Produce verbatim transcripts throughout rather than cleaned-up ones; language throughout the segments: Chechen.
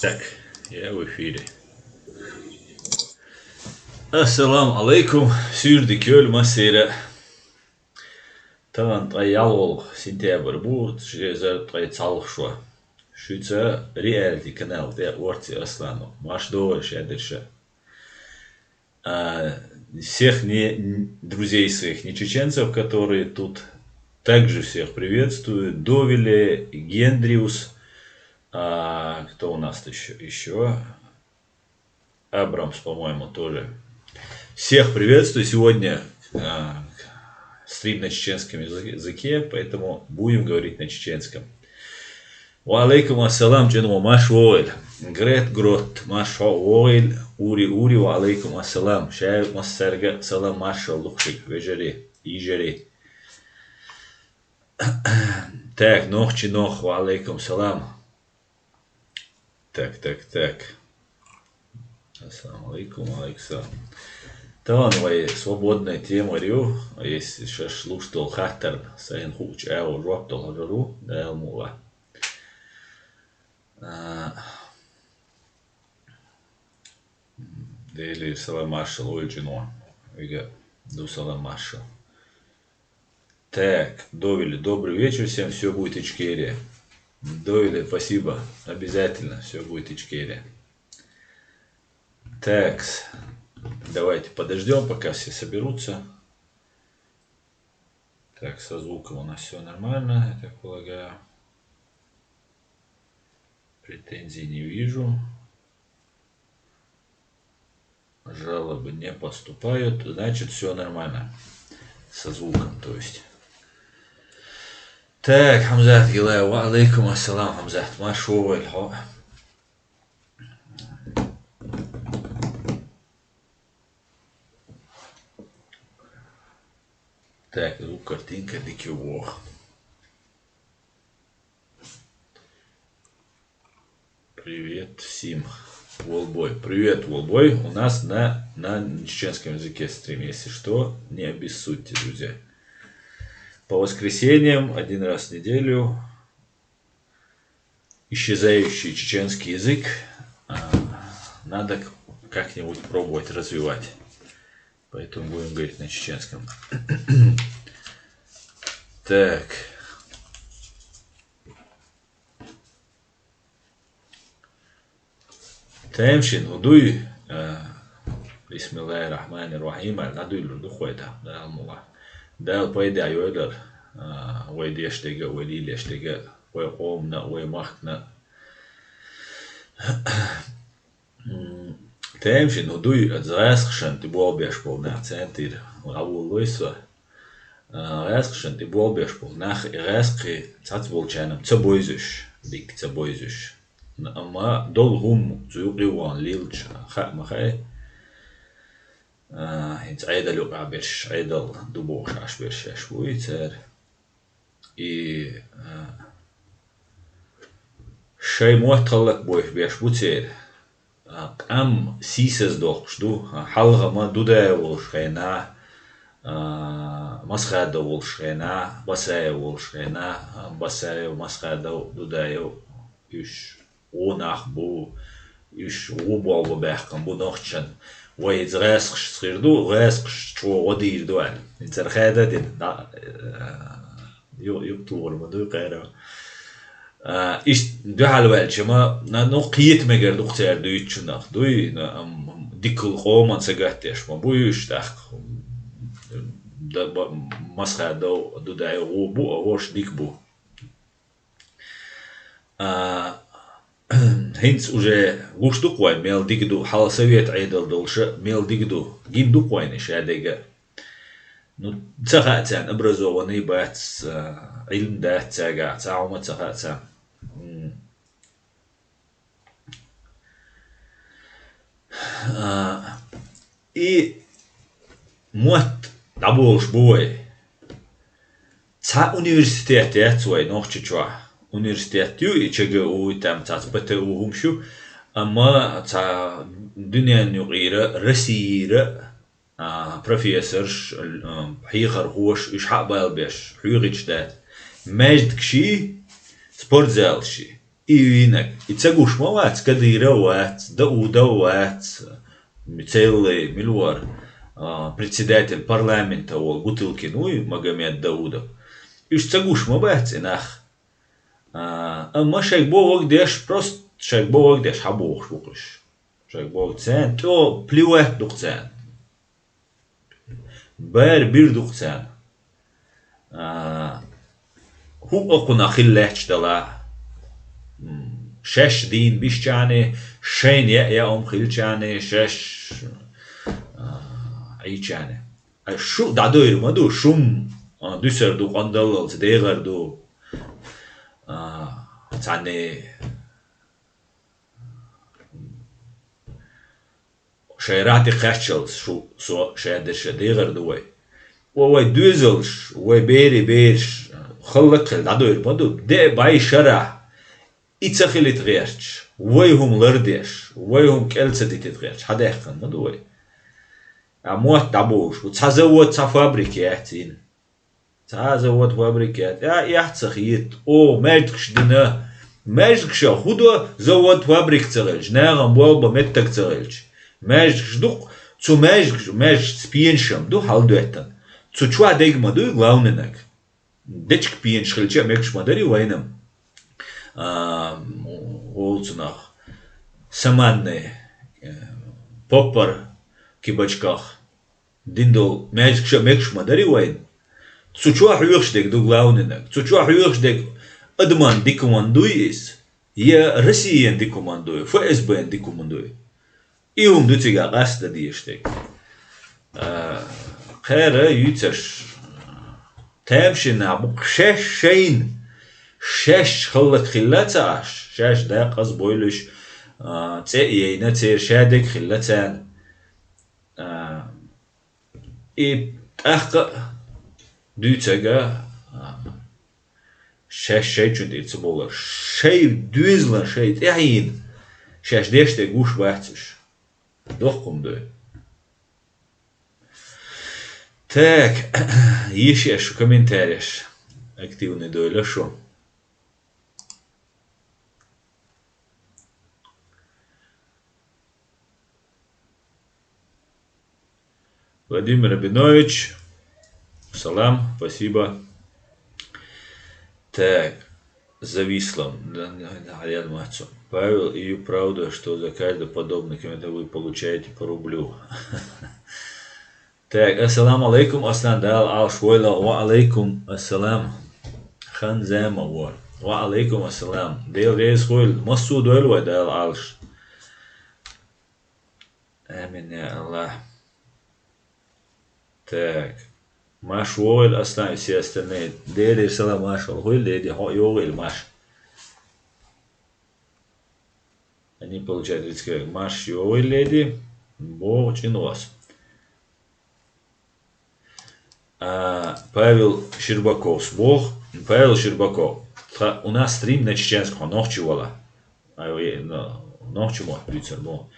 Так, я в эфире. Ассаламу алейкум, суьйре дика йойла массеран. Тахана ткъе ялх волу сентябрь бу, ши эзар ткъе цхьалха шо. Шуьца Реалити канал тӀе Орци Аслан. Марша догӀийла шадерш. А, всех не, друзей своих, не чеченцев, которые тут, также всех приветствую. Довиле, Гендриус, а, кто у нас еще? Еще Абрамс, по-моему, тоже. Всех приветствую. Сегодня, а, стрим на чеченском языке, поэтому будем говорить на чеченском. Ва алейкум ассалам, жино, марша вогӀийла. Грет Грот, марша вогӀийла. Ури, Ури, ва алейкум ассалам. Шаьш массаьрга салам маршалла ду шуьга, вежарий, йижарий. Так, Нохчий Нох, ва алейкум салам. Так, так, так. Ассаламу алейкум, ва алейкум салам. Тахана вай свободная тема ю, если шаьш луш долу хаттар, сайна хуучу агӀор жоп дала хьожур ву, Дала мукъ лахь. А, Делера салам маршалла войла, жино. Вига ду салам маршалла. Так, Довиле, добрый вечер всем, все будет Ичкерия. Довиле, спасибо, обязательно все будет Ичкерия. Так, давайте подождем, пока все соберутся. Так, со звуком у нас все нормально, я так полагаю. Претензий не вижу. Жалобы не поступают, значит, все нормально. Со звуком, то есть. Так, Хамзат Гилаев, ва алейкум ассалам, Хамзат, марша вогӀийла хьо. Так, звук, картинка дика ю боху. Привет всем. Волбой. Привет, Волбой. У нас на, на чеченском языке стрим, если что, не обессудьте, друзья. По воскресеньям, один раз в неделю, исчезающий чеченский язык, а, надо к-, как-нибудь пробовать развивать. Поэтому будем говорить на чеченском. Так. Тайм шин хӀун дуй? А, бисмиллахир-рахманир-рахим аьлла, дӀадуьйлур ду хӀой тӀаккха, Дала мукъ лахь. Дала пайда а йойла, а, вай деш дерг а, вай лелош дерг а, вай къомана а, вай махкана а. М, тайм шин хӀун дуй, гӀаьскхашна тӀе болх беш болу нах, центр, дӀаволалой со. А, гӀаьскхашна тӀе болх беш болу нах, и гӀаьскхий цхьацца болчарна ца бовзуьйтуш, дика ца бовзуьйтуш. Н-, амма долу хӀума цу юкъа вахана лелча, хаа ма хаьа. А, хӀинца Ӏедал юкъахь берш, Ӏедал ду бохуш Ӏаш берш шаьш бу и цара. И, а, шайн мотт хӀаллакбойх беш бу церан. А, къам сийсаздоккхуш ду, а, хьалха ма Дудаев волуш хенахь, а, Масхадов волуш хенахь, Басаев волуш хенахь, а, Басаев, Масхадов, Дудаев, уьш гӀо нах бу, уьш гӀо болх бан баьккхина бу нохчашна. Вай иза гӀаьскхашца хир ду, гӀаьскхаша чӀогӀа гӀо дийр ду аьлла. Иза цара хаьдда дина, дӀа, э, ю-, юкъа тухур ма дуй кхеран. А, иштта дуьхьал ваьлча ма, на, ну, кхета мегар ду-кх цара дуьйцучунах. Дуй, на, ам, дикал къоман сагатдеш ма бу уьш тӀаккха. Да, ба-, Масхадов, Дудаев гӀо бу, а хӀорш дика бу. А, хӀинца уже гуш ду-кх вайн, мел дика ду, хьалха совет Ӏедал долуша мел дика ду, гина ду-кх вайна шадерг а. Ну, ца хаьа царна, образованный бац, а, Ӏилма дац цаьргахь, цхьа хӀума ца хаьа царна. М. А, и мотт дӀаболуш бу вай. Цхьа университет яц вай Нохчийчохь. Университет ю и ЧГУ, и там цхьацца ПТУ хӀумаш ю, амма цхьа дуьненан юкъера, Российра, а, профессорш, а, хьехархоша, уьш хьа а балбеш, хьоьхуьйтуш дац. Маьждигаш, спортзалаш. И вийнаг. И ца гуш ма вац, Кадыров вац, Даудов вац, м, целый, мила вар, а, председатель парламента вол Гутылкин вуй, Магомед Даудов. Уьш ца гуш ма бац и нах. А, амма шайга бохург деш, просто шайга бохург деш, хьабохуш бу-кх уьш. Шайга бохург царна, тӀо плевать ду-кх царна. Бер бир ду-кх царна. А, хӀуъа кхунах хила лаьтташ далахь, м, шаьш дийна бисчарна, шайна яа-яа хӀума хилчарна, шаьш, а, Ӏийчарна. Ай, шу дӀадойр ма ду, шум, а, дуьсар ду, къандаллалца дегӀар ду. А, цхьанне шайн рагӀ тӀе кхаччалц шу, со шаьдерша дегӀар ду вай. Ва вай доьзалш, вай берий бераш, халлакхел дӀадойр ма ду, де бай шарахь, и ца хилийта гӀерташ, вай хӀума лардеш, вай хӀума кӀел ца дитийта гӀерташ, хьадаьккхина ма ду вай. А мотт дӀабовлуш бу. Цхьа завод, цхьа фабрика яц йина. Цхьа завод, фабрика яц. Я, яц ца хета. О, маьждигаш дина. Маьждигашах хӀун до завод, фабрика ца хилча, нахана болх бан меттиг ца хилча? Маьждигаш ду-кх, цу маьждигаш, маьждигашца пенаш ду хьалдоьттина. Цу чохь дерг ма дуй главнинаг. Дечка пенаш хилча а мегаш ма дарий вайна. А, олу цунах саманный, э, поппар кибачках дина долу маьждигаш а мегаш ма дарий вайна. Цу чохь хьоьхуш дерг ду главнинаг. Цу чохь хьоьхуш дерг адаман дика хӀуманна дуй иза, я Россиян дика хӀуманна дуй, ФСБ-н дика хӀуманна дуй. И хӀума ду цига къастадан дезаш дерг. А, кхара юьйцурш, тамашийна нах бу-кх шаьш шайна, шаьш халлакх хилла ца Ӏаш, шаьш дакъаза бойла уьш, а, цӀе а яйна, церан шадерг а хилла царна. А, и тӀаккха а дуьйцург, а, шаьш шайчунна тӀера ца бовлар, шайн доьзалан шайн тӀаьхьенна шаьш деш дерг гуш бац уьш. Доккха хӀума ду. Так, йиш еш шу комментареш. Активный дойла шу. Владимир Рабинович, салам, спасибо. Так, зависло. Да, да, да, рядом отцу. Павел, и правда, что за каждый подобный комментарий вы получаете по рублю? Так, ассаламу алайкум, Аслан, Дала Ӏалаш войла, ва алайкум ассалам. Хан зама вор. Ва алайкум ассалам. Дела реза хуйла, массо а дойла вай, Дала Ӏалаш. Амин, я Аллах. Так. Марш вогӀийла, Аслан, и все остальные. Дера салам марш вала хуйла, леди, хьо йогӀийла марш. Они получают тридцать кило. Марш йогӀийла, леди. БогӀу чӀин вас. А, Павел Щербаковс боху. Павел Щербаков. Тха, у нас стрим на чеченском, хьо нохчи вала. Ай, ой, но-, нохчи мотт дуьйцур бу.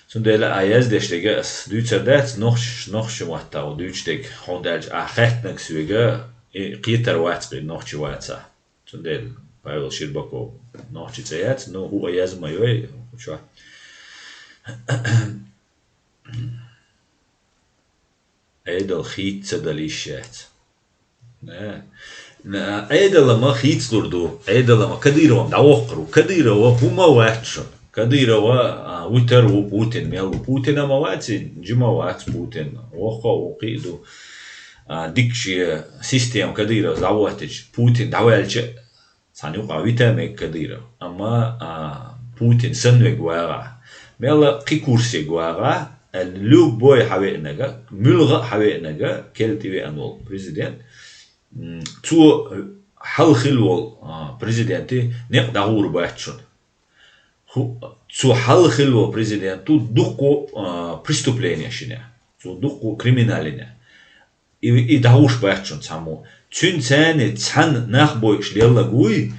Цундела а яздеш дерг ас дуьйцур дац, нохчаш, нохчи маттахь дуьйцуш дерг, хьуна даьлча а хаьттинарг соьга, и кхетар вац кхин нохчи вацахь. Цундела Павел Щербаков нохчи цӀе яц, ну, хӀу а язма йой, хӀу чохь. Ӏедал хийца ца дала йиш яц. На. На, Ӏедал-м хийцалур ду. Ӏедал-м Кадыровн дӀавоккхур ву. Кадыров хӀума вац шуна. Кадыров, а, вуьтар ву Путин, мел ву. Путин-м вац и, жима вац Путин. Воккха а ву, кхин а ду. А, дика шен система Кадыровс дӀахӀоттича, Путин дӀаваьлча, цхьана юкъахь вита мега Кадыров. Амма, а, Путин санна верг вагӀахь, мелла кхин курсе вагӀахь, любой хьан веанага, муьлгӀа а хьан веанага, керла тӀе веана волу президент, м, цо хьалха хилла волу, а, президенте некъ дӀагӀур бац шуна. ХӀу-, цо хьалха хилла волу президенту дуккху, а, преступление йина. Цо дуккху криминал йина. И, и дӀахьуш бац шуна цхьаммо. Цуьнан царна цхьаьна нах бойуш леллаг вуй,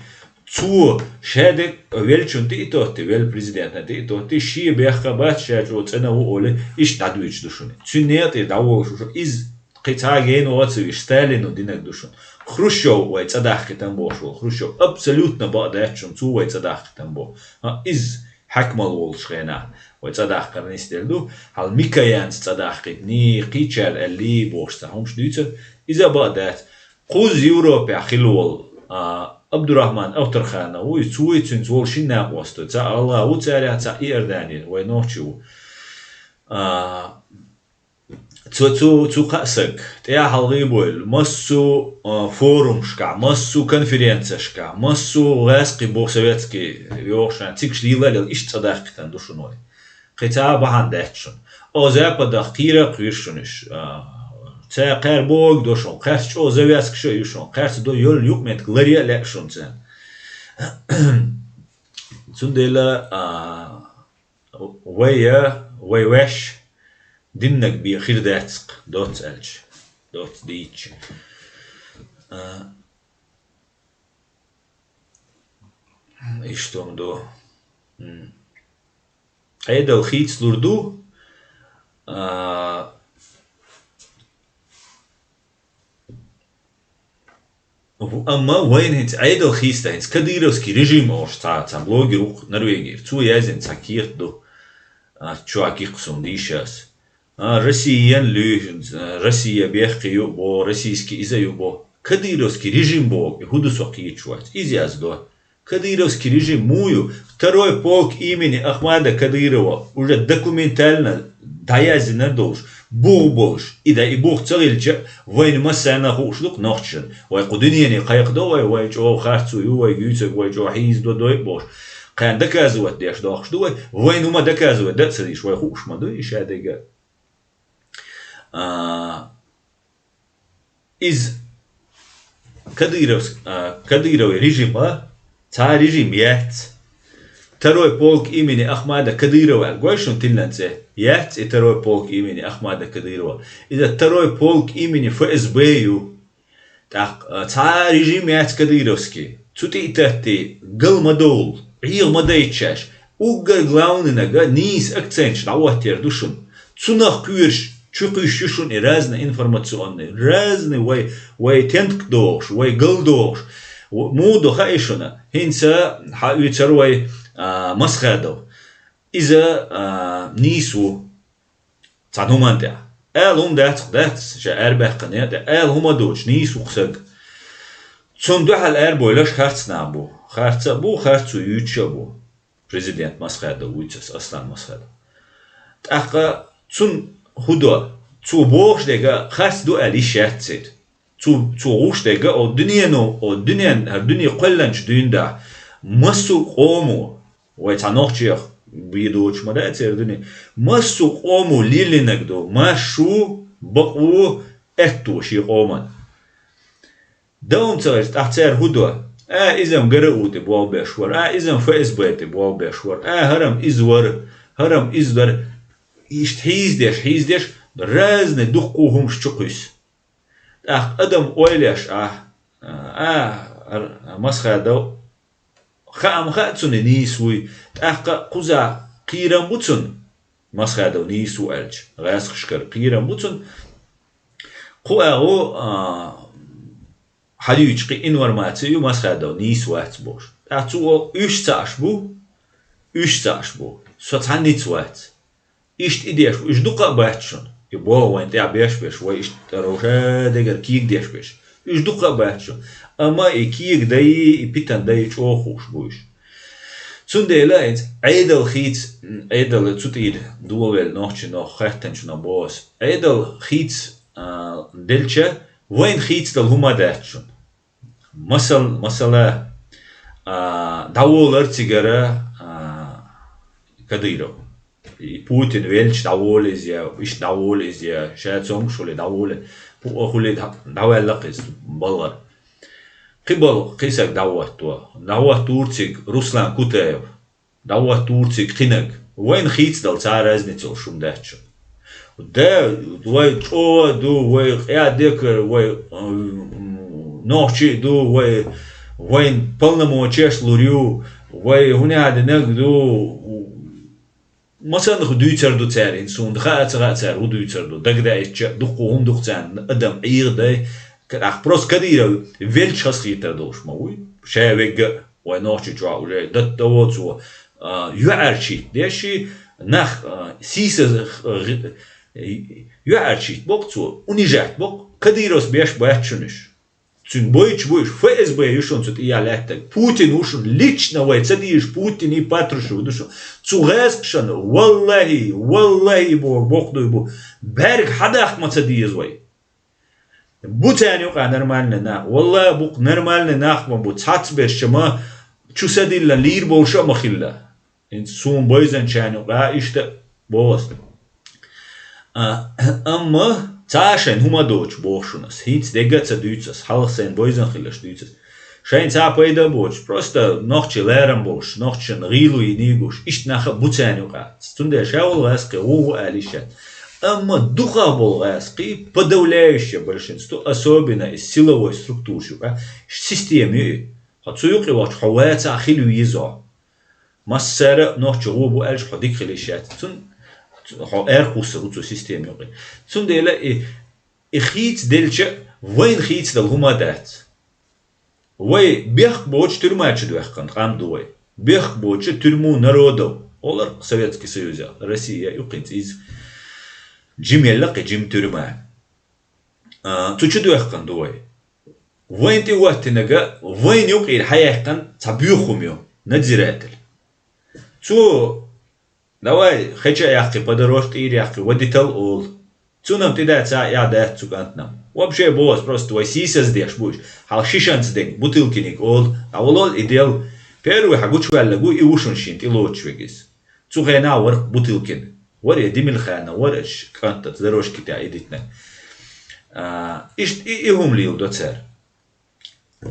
цо шадерг веллачунна тӀе а тоттий, велла президентана тӀе а тоттий, шен бехк бац, ша чӀогӀа цӀена ву олий, иштта дӀадуьйцуш ду шуна. Цуьнан некъа тӀера дӀаволуш ву шуна. Иза кхин цхьа а гена вац вуьш, Сталино динарг ду шуна. Хрущёв вай цӀадаккхийтан бохуш волу. Хрущёв абсолютно бакъ дац шуна, цо вай цӀадаккхийтан бо. А, иза хьаькамал волуш хенахь вай цӀадаккхар нисделла ду. Хьал Микоянца цӀадаккхийтиний, кхечара аьллий бохуш цхьа хӀумаш дуьйцура. Иза бакъ дац. Кхузза Европехь хилла волу, а, Абдурахман Авторханов ву, цо ву, цуьнца волу шина накъостий. Цхьаъ ГӀалгӀа ву царех, цхьаъ Иорданера, вай нохчи ву. А, цо, цо, цо кхаа саг, тӀехьа хьалхе а бовлуш, массо а, а, форумашкахь, массо а конференцешкахь, массо а гӀаскхи бо советский йохуш, цигахь дийла а лела, иштта цӀадаккхийтан ду шуна вай. Кхин цхьа а бахьана дац шуна. О, Западах кхийра а кхуьйсу шуна уьш. А, цара кхаьра бохург до шуна, кхаьрца чӀогӀа завязкаш а ю шуна, кхаьрца до йолу юкъаметтиг ларъян а лаьа шуна царна. Цундела, а, вай, а, вай ваьш диннаг бен хир дац-кх, доцца аьлча, доцца дийцча. А, иштта хӀума ду. М. Ӏедал хийцалур ду, а, в-, амма вайна хӀинца Ӏедал хийцадо, хӀинца кадыровский режим олуш цхьа, цхьа блогер ву-кх Норвегера. Цо яздина цхьа кехат ду, а, чохь гихь суна дийшас. А, Россиян луьйш-, Россия бехке ю бо, российский иза ю бо. Кадыровский режим боху, и хӀун ду со кхеташ вац. Иза яздо. Кадыровский режим муха ю? Второй полк имени Ахмада Кадырова уже документально дӀаяздина долуш, бух болуш, и дан, и бух ца хилча, вайна массарна хууш ду-кх нохчашна. Вай кху дуьнене кхайкхадо вай, вай чӀогӀа харцо ю, вай гуьйцург, вай чӀогӀа хьийзадо дой а бохуш. Кхарна доказывать деш дохуш ду вай, вайна хӀума доказывать дан а ца деш, вай хууш ма ду и шадерг а. А, иза Кадыровс-, а, Кадыровый режим а, цхьа режим яц. Второй полк имени Ахмада Кадырова аьлла, гой шуна тиллина цӀе? Яц и второй полк имени Ахмада Кадырова. Иза второй полк имени ФСБ ю. ТӀаккха, а, цхьа а режим яц кадыровский. Цу тӀе а таттий, гал ма довла, Ӏеха ма дайта шаьш. Уггар главный наг а нийса акценташ дӀахӀоттор ду шуна. Цунах кхоьруш, чу кхуьссуш ю шуна и разный информационный, разный вай, вай тентка дохуш, вай гал дохуш. В-, муха до хаьий шуна? ХӀинца хьаоьцура вай, а, Масхадов. Иза, а, нийса ву. Цхьана хӀуманна тӀехь. Ала хӀума дац-кх, дац, ша арабаьккхина а тӀе. Ала хӀума доцуш, нийса ву-кх саг. Цунна дуьхьал арабовлуш харц нах бу. Харц а бу, харцо юьйцуш а бу. Президент Масхадов вуьйцу ас, Аслан Масхадов. ТӀаккха цунна хӀун до? Цо бохуш дерг а харц ду аьлла йиш яц цуьнан. Цо, цо гӀуш дерг а, о дуьнено, о дуьнен, хӀара дуьне кхоьллинчу дуьйна дахь, массо а къомо, вай цхьа нохчех бен доцуш ма дац хӀара дуьне, массо а къомо лелийнарг ду, маршо, бакъо, аьтто шен къоман. Дан хӀума ца хезча, тӀаккха цара хӀун до? А, иза-м ГРУ тӀе болх беш вара, а, иза-м ФСБ тӀе болх беш вара, а, хӀара-м иза вара, хӀара-м иза дара. Иштта хьийзадеш, хьийзадеш, разный дуккха а хӀумаш чу кхуьссу. ТӀаккха адам ойла еш ахь, а, а, Масхадов, хаам хаьа цунна нийса вуй, тӀаккха кхузахь кхерам бу цунна, Масхадов нийса ву аьлча, гӀаскхашкара кхерам бу цунна. Кху агӀо, а, хьадуьйцу кхин информаци ю, Масхадов нийса вац бохуш. ТӀаккха цо уьш цхьаъш бу, уьш цхьаъш бу, со цхьанница вац. Иштта и деш ву, уьш дукха а бац шуна. И боху вайн тӀехь беш берш, вай иштта тӀаравша дегара кийгадеш берш. Уьш дукха а бац шуна. Амма и кегадай, и питандай чӀогӀа хууш бу уьш. Цундела хӀинца Ӏедал хийца, Ӏедал цу тӀера долавелла нохчи нох хаьттанчу нах боху ас. Ӏедал хийца, а, делча, вайна хийцадала хӀума дац шуна. Масал-, масала, а, дӀаволар цигара, а, Кадыров. И Путин велча дӀаволу иза я, иштта дӀаволу иза я, ша цомгуш хуьлий дӀаволу, пу-, хуьлий дӀа-, дӀаваьлла-кх иза балгӀара. Кхин балгӀа, кхин саг дӀахӀотто. ДӀахӀоттура цига Руслан Кутаев. ДӀахӀоттура цига кхинаг. Вайна хийцадала цхьа а разница йолуш хӀума дац шуна. Да, вай чӀогӀа а ду, вай къаьдекар, вай, м, нохчий а ду, вай, вайн полномочеш лур ю, вай хӀунда динарг ду. Масанна хӀу дуьйцур ду цара, хӀинца суна хаа а ца хаьа цара хӀу дуьйцур ду. Дагадаийтча а, дуккха хӀума ду-кх царна, адам Ӏеха дай, Ка-, ах, просто Кадыров велча хазахетар долуш ма вуй. Ша вегга вай нохчи чохь уже датта воцо, а, юьхьарчийта деши, нах, а, сийса, а, юьхьарчийта боккху цо, унижать боккху, Кадыровс беш бац шуна уьш. Цуьнан бойчу бу уьш, ФСБ ю шуна цу тӀехь лаьттаг. Путин ву шуна лично вай ца дийш, Путин и Патрушев ду шуна. Цу гӀаьскашна, валлахи, валлахи, боху, боккха дуй бу. Баьрг хьадаккха ма ца деза вай. Бу царна юкъа нормальный нах. Валлахи, бу нормальный нах ма бу. Цхьацберш ма чу садиллина лийр болуш а ма хилла. ХӀинца суна бойзанчарна юкъа иштта боху ас. А, амма цхьа а шайна хӀума доцуш боху шуна ас. ХӀинца дегга а ца дуьйцу ас, хьалха сайна бойзан хиларш дуьйцу ас. Шайна цхьа а пайда а боцуш, просто нохчий ларам болуш, нохчашна гӀийла йина йигуш, иштта нах а бу царна юкъа. Цундела ша волу гӀаьскхи ву ву аьлла йиш яц. Амма дукха болу гӀаьскхи, подавляющее большинство, особенно и силовой структураш юкъа, система ю и. Хьо цу юкъе вахча, хьо ваца а хила веза хьо. Массара а нохча гӀо бу аьлча, хьо дика хила йиш яц. Цун, хьо аьркхуссар ву цу система юкъе. Цундела и, и хийца делча, вайна хийца дала хӀума дац. Вай бехк боцу туьрма чу доьхкан къам ду вай. Бехк боцу тюрьму народов. Олар Советский Союз, Россия юкъинца иза. Жимелла кхи жим туьрма. А, цу чу доьхкан ду вай. Вайн тӀе ваттинага, вайн юкъера хьаяьккхина цхьа боьхум ю, надзиратель. Цо, давай, хеча а яккхи, подорож тӀийр яккхи, вадитал олу. Цунам тӀедаца а дац цу кӀантнам. Вообще бос, просто вай сийсаздеш бу уьш. Хьал шишанца дерг, бутылкиниг олу, а волол и дел. Первый хьан гучваьллаг ву, и вушун шин тӀе лоцуш вегис. Цу хенахь вара бутылкин. Вара я Димилхана, вара аш кӀантаца дорожки тӀехь и дитинарг. А, иштта и, и хӀума лийла до цара.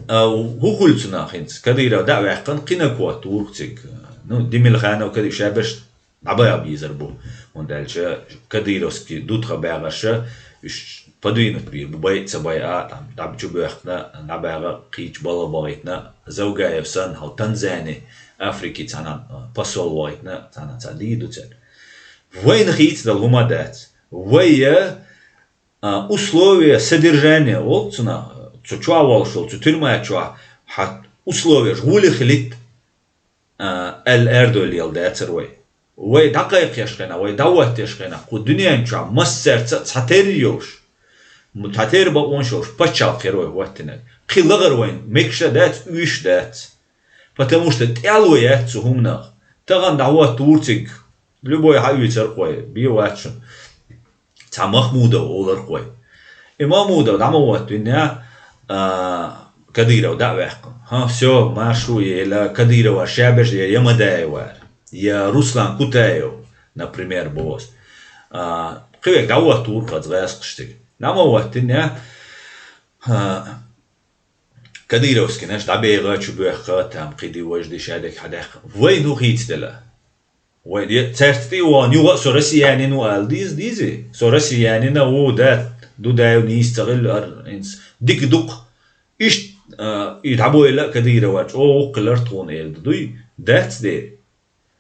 А, хӀу хуьлу цунах хӀинца? Кадыров дӀа а ваьккхина, кхинакот вурх цига. Ну, Димилханов Кадыров шаберш дӀабаха безар бу. ХӀунда аьлча Кадыровский дутха баьгӀарша, уьш подвинуть бийр бу, бай а ца бай а, там, дӀа чу боьхкина, дӀабаьгӀа кхийча балла бахийтина, Завгаев санна, хьал Танзани, Африки цхьана, а, посол вахийтина, цхьана цхьа дийр ду цара. Вайна хийца дала хӀума дац. Вай, а, условия содержания олу цунах, цу чохь волуш волу, цу тюрьма чохь, хьан условияш гӀоле хилийта, а, аьлла аьрдойла лела дацара вай. Вай дӀакхайкхеш хенахь, вай дӀахӀоттеш хенахь, кху дуьнен чохь массаьрца а цхьатерра йолуш, м, цхьатерра бакъонаш йолуш пачхьалкх яра вай хӀоттинарг. Кхин лахара вайн мегаш а дац, уьйш а дац. Потому что тӀело яц цу хӀуманах. Тахана дӀахӀоттур цига, любой хьаоьцур кхой, бен вац шуна. Цхьа Махмудов олур кхой. И Махмудов дӀа ма хӀоттавиннехь, а, Кадыров дӀа а ваьккхина. ХӀан, всё, марш ву ела, Кадырова шаберш я Ямадаев вара, я Руслан Кутаев, например, боху ас. А, кхин век дӀахӀоттур кхаца гӀаьскхаш цига. ДӀа ма хӀоттавиннехь, а, Кадыровскийнаш дӀабегӀа, чу боьхка, там кхин ди важа ди шадерг хьадаьккха. Вайна хӀу хийца дела? Вай, я, цаьрца тӀе а вахана, юха а со россиянин ву ала дийза, дийзи? Со россиянина ву, да, Дудаев нийса ца хилла, ар-, инс-, дика дукха. Иштта, а, и дӀабойла а Кадырова, чӀогӀа вукхиллар тхуна эла дуй? Дац де.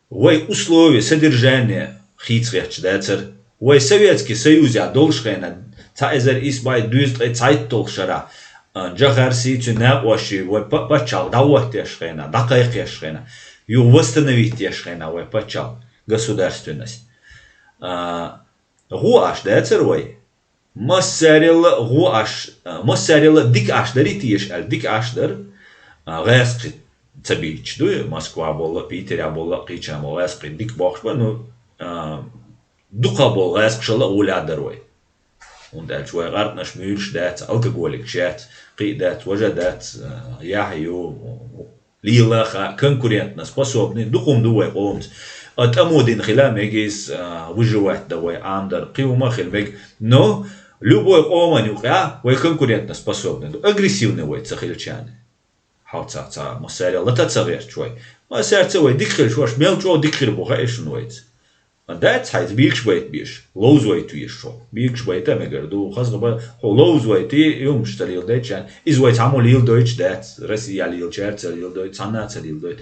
Вай условия содержания хийца гӀерташ дацара. Вай Советский Союзехь долуш хенахь, цхьа эзар исс бӀе дезткъе цхьайтталгӀа шарахь, а, Джохар Сиси, цуьнан накъостий, вай па-, пачхьалкх дӀахӀоттеш хенахь, дӀакхайкхеш хенахь, юха восстановить еш хенахь вай пачхьалкх, государственность. А, гӀо Ӏаш дацара вай? Массарелла а гӀо Ӏаш, а, массарелла а дика Ӏаш дарий теша аьлла, дика Ӏаш дара, а, гӀаьскхи ца бийча дуй, Москва болла, Питеря болла, кхийча болла гӀаьскхи дика бохуш бара, ну, а, дукха болу гӀаьскхашалла а гӀо лаьдара вай. ХӀунда аьлча вай къаркъанаш муьйлуш дац, алкоголикаш яц, кхин а дац, важа дац, а, яхь ю, лела а хаьа, конкурентно способный, дукха хӀума ду вай къомаца. А тӀамо дина хила а мега иза, а, выживать дан вай Ӏамадар, кхин хӀума а хила мега. Но любой къоман юкъахь вай конкурентно способный ду. Агрессивный вай ца хилчарна. Хьал ца, ца, массарел лата ца гӀерташ вай. Массаьрца вай дика хилча, ваша мел чӀогӀа дика хир бу хаьа шуна вайца. Дац хьайца бийгаш байта беш, ловза вайта веш хьо. Бийгаш байта а мегар ду, хаза хабар, хьо ловза вайта, и хӀумаш ца леладайташ, иза вай цхьаммо леладойтуш дац, Россия лелачаьрца ца леладойту, цхьанна а ца леладойту.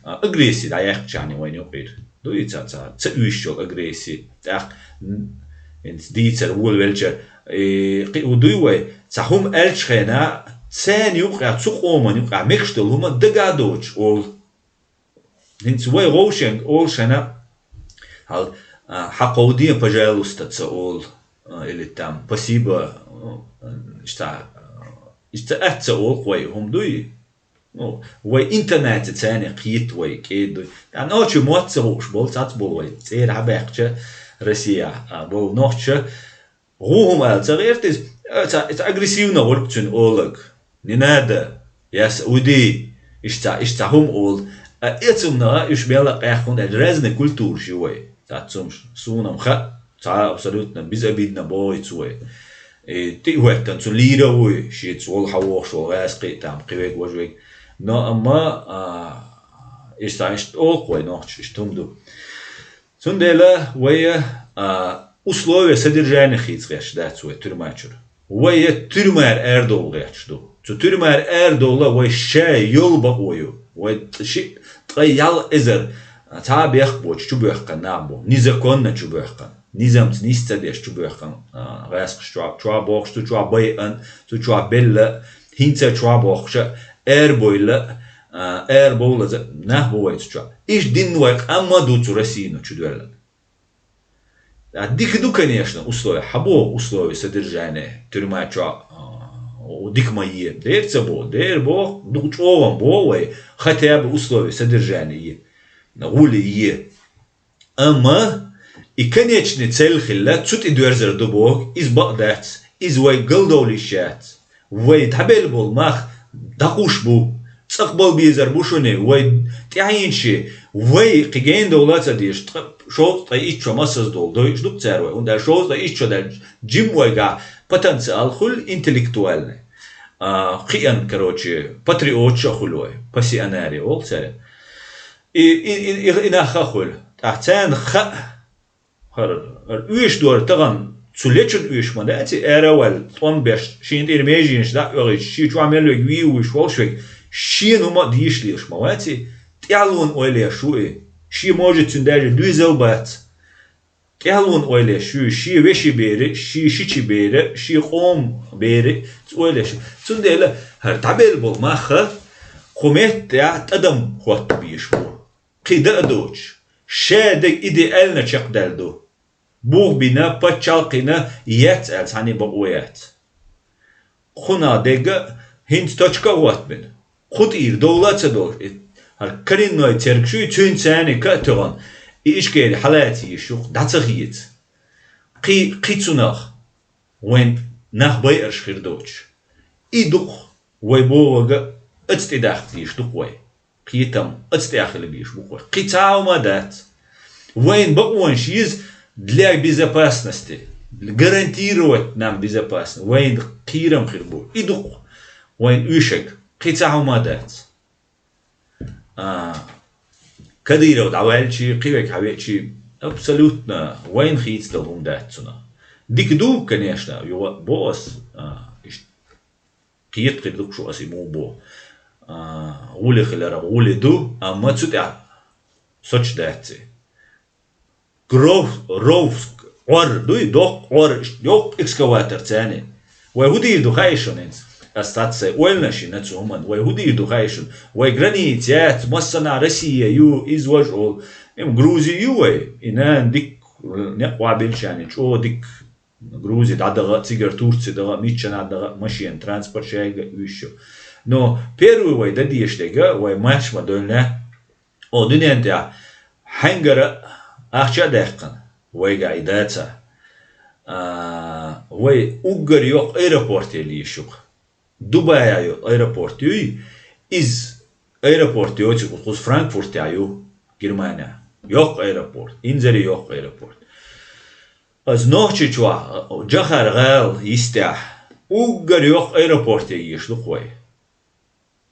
А, агрессия дӀаяьккхачарна вайна юкъера. Ду и ца, ца, ца уьйшуш йолу агрессия. ТӀаккха, м, хӀинца дийцар волавелча, И кхы а дуй вай, цхьа хӀума аьллачу хенахь, царна юкъахь, цу къоман юкъахь мегаш долу хӀума дагахь доцуш олу. ХӀинца вай вовшенга олу шайна, хьал, а, хьан кховдийна, пожалуйста, ца олу, а, или там, спасибо, а, иштта, а, иштта атта ца олу вай, хӀума дуй? Ну, вай интонация царна кхета вай, кӀеда дуй. ТӀаккха нохчий мотт ца хууш болу, цац болу вай, цӀера хьабаьккхича, Россия, а, болу нохча, гӀу хӀума аьлла ца гӀерта иза, а, ца, ца агрессивно гӀуллакх цуьнан олаг. Не надо, я саудий, иштта, иштта хӀума олу. А эцунна уьш мелла а къаьххьа, хӀунда аьлча разные культураш ю вай. Цац цумаш, суна-м хаьа, цхьа абсолютно безобидно бохуьйту вай. И тӀе а хӀоьттина, цу лийра а вуй, шеца волу хьан вохуш волу гӀаьскхи а там, кхин верг, важа верг. Но амма, а, иштта, иштта олу вай нохчаша, иштта хӀума ду. Цундела вай, а, условия содержания хийца гӀерташ дац вай туьрма чуьра. Вай туьрмара арадовла гӀерташ ду. Цу туьрмара арадовла вай ша йолу бакъо ю. Вай ши, ткъе ялх эзар цхьа а бехк боцуш чубоьхкина нах бу. Незаконно чубоьхкина. Низамца нис ца деш чубоьхкина, а, гӀаьскхаш чохь, чохь бохуш, цу чохь байъина, цу чохь белла, хӀинца чохь бохкуша, аьрбойла, а, аьрбовлаза нах бу вай цу чохь. Иштта дина вай къам ма ду цу Россино чудоьллина. А дика ду, конечно, условия. Хьан боху условия содержания тюрьма чохь, а, дика ма е? Дера ца боху, дера боху, дукха чӀогӀа боху вай, хотя бы условия содержания е, гӀуле е. Амма и конечный цель хилла, цу тӀе доьрзар ду боху, иза бакъ дац, иза вай галдовла йиш яц. Вай дӀабелла болу мах дӀакхуш бу, цӀакхбала безар бу шуна, вай тӀаьхьенче, вай кхин гена довла а ца дезаш, ткъа шовзткъе итт шо массаза долу дойуш ду-кх цара вай, хӀунда аьлча шовзткъе итт шо даьлча, жима вайгахь потенциал хуьлу интеллектуальный, а, кхиъна, короче, патриоташ а хуьлу вай, пассионарий олу цара. И, и, и, и, и нах а хуьлу. ТӀаккха царна хаьа, хӀара, хӀара оьшуш дара тахана, цу лечун оьшуш ма дац и, ара а ваьлла, тӀом беш, шена тӀера меженаш дӀа а оьгӀуьйтуш, шен чохь мел верг вийвуьйш волуш верг, шена хӀума а дезаш лелаш ма вац и, тӀаьхьалонан ойла еш ву и, шен, может, цуьнан даже доьзал а бац. ТӀаьхьалонан ойла еш ю, шен вешин бер а, шен шичи бер а, шен къоман бер а, цу ойла еш ю. Цундела хӀара дӀабелла болу мах а кху меттехь тӀадам хӀотта безаш бу. Кхин дан а доцуш, ша дерг идеально чекхдаьлла ду. Бух бина, пачхьалкх йина, яц аьлла цхьанне бакъо яц. Кхунах дерг а хӀинца точка а хӀоттабина. Кху тӀера довла а ца довлуш, и хӀара коренной цергаш ю, цуьнца царна ка а тоьхна, и Ичкери хьалаца йиш ю-кх, дӀа ца хеца. Кхин, кхин цунах вайн нах байарш хир доцуш. И ду-кх вай бохург а, оцу тӀе дахка дезаш ду-кх вай. Кхетам оцу тӀехь хила безаш бу-кх вай. Кхин цхьа а хӀума дац. Вайн бакъонаш еза для безопасности, гарантировать нам безопасность. Вайн кхерам хир бу. И ду-кх вайн оьшург. Кхин цхьа а хӀума дац. А, Кадыров дӀаваьлчи, кхин верг хьавеачи, абсолютно вайна хийцадала хӀума дац цунах. Дика ду, конечно, юха а бо ас, а, иштта кхета хир ду-кх шу ас и муха бо. А, гӀуле хилар гӀуле ду, амма цу тӀехь соч дац и. Гров-, ровск, Ӏор дуй, доккха Ӏор, йоккха экскаватор царна. Вай хӀун дийр ду хаьий шуна хӀинца? Ас цхьацца сайн ойланаш йина цу хӀуманна. Вай хӀун дийр ду хаьий шуна? Вай граница яц, массанхьа Россия ю, иза важа олу. Эм Грузи ю вай. И нана дикка некъ вабелчарна, чӀогӀа дикка Грузи дӀадагӀа, цигара Турци дагӀа, миччанхьа дагӀа, машина, транспорт шайга уьйш ю. Но первый вай дан дезаш дерг а, вай марш ма дойла, о, дуьнен тӀехь хьаьнгара ахча а даьккхина, вайгахь и дацахь, а, вай уггар йоккха аэропорт елла йиш ю-кх. Дубайхь йолу аэропорт юй, иза аэропорт йоцург кхуза Франкфуртехь ю, Германехь. Йоккха аэропорт, инзаре йоккха аэропорт. Аса Нохчийчохь, Джохар-ГӀала йистехь, уггар йоккха аэропорт е езаш ду-кх вай.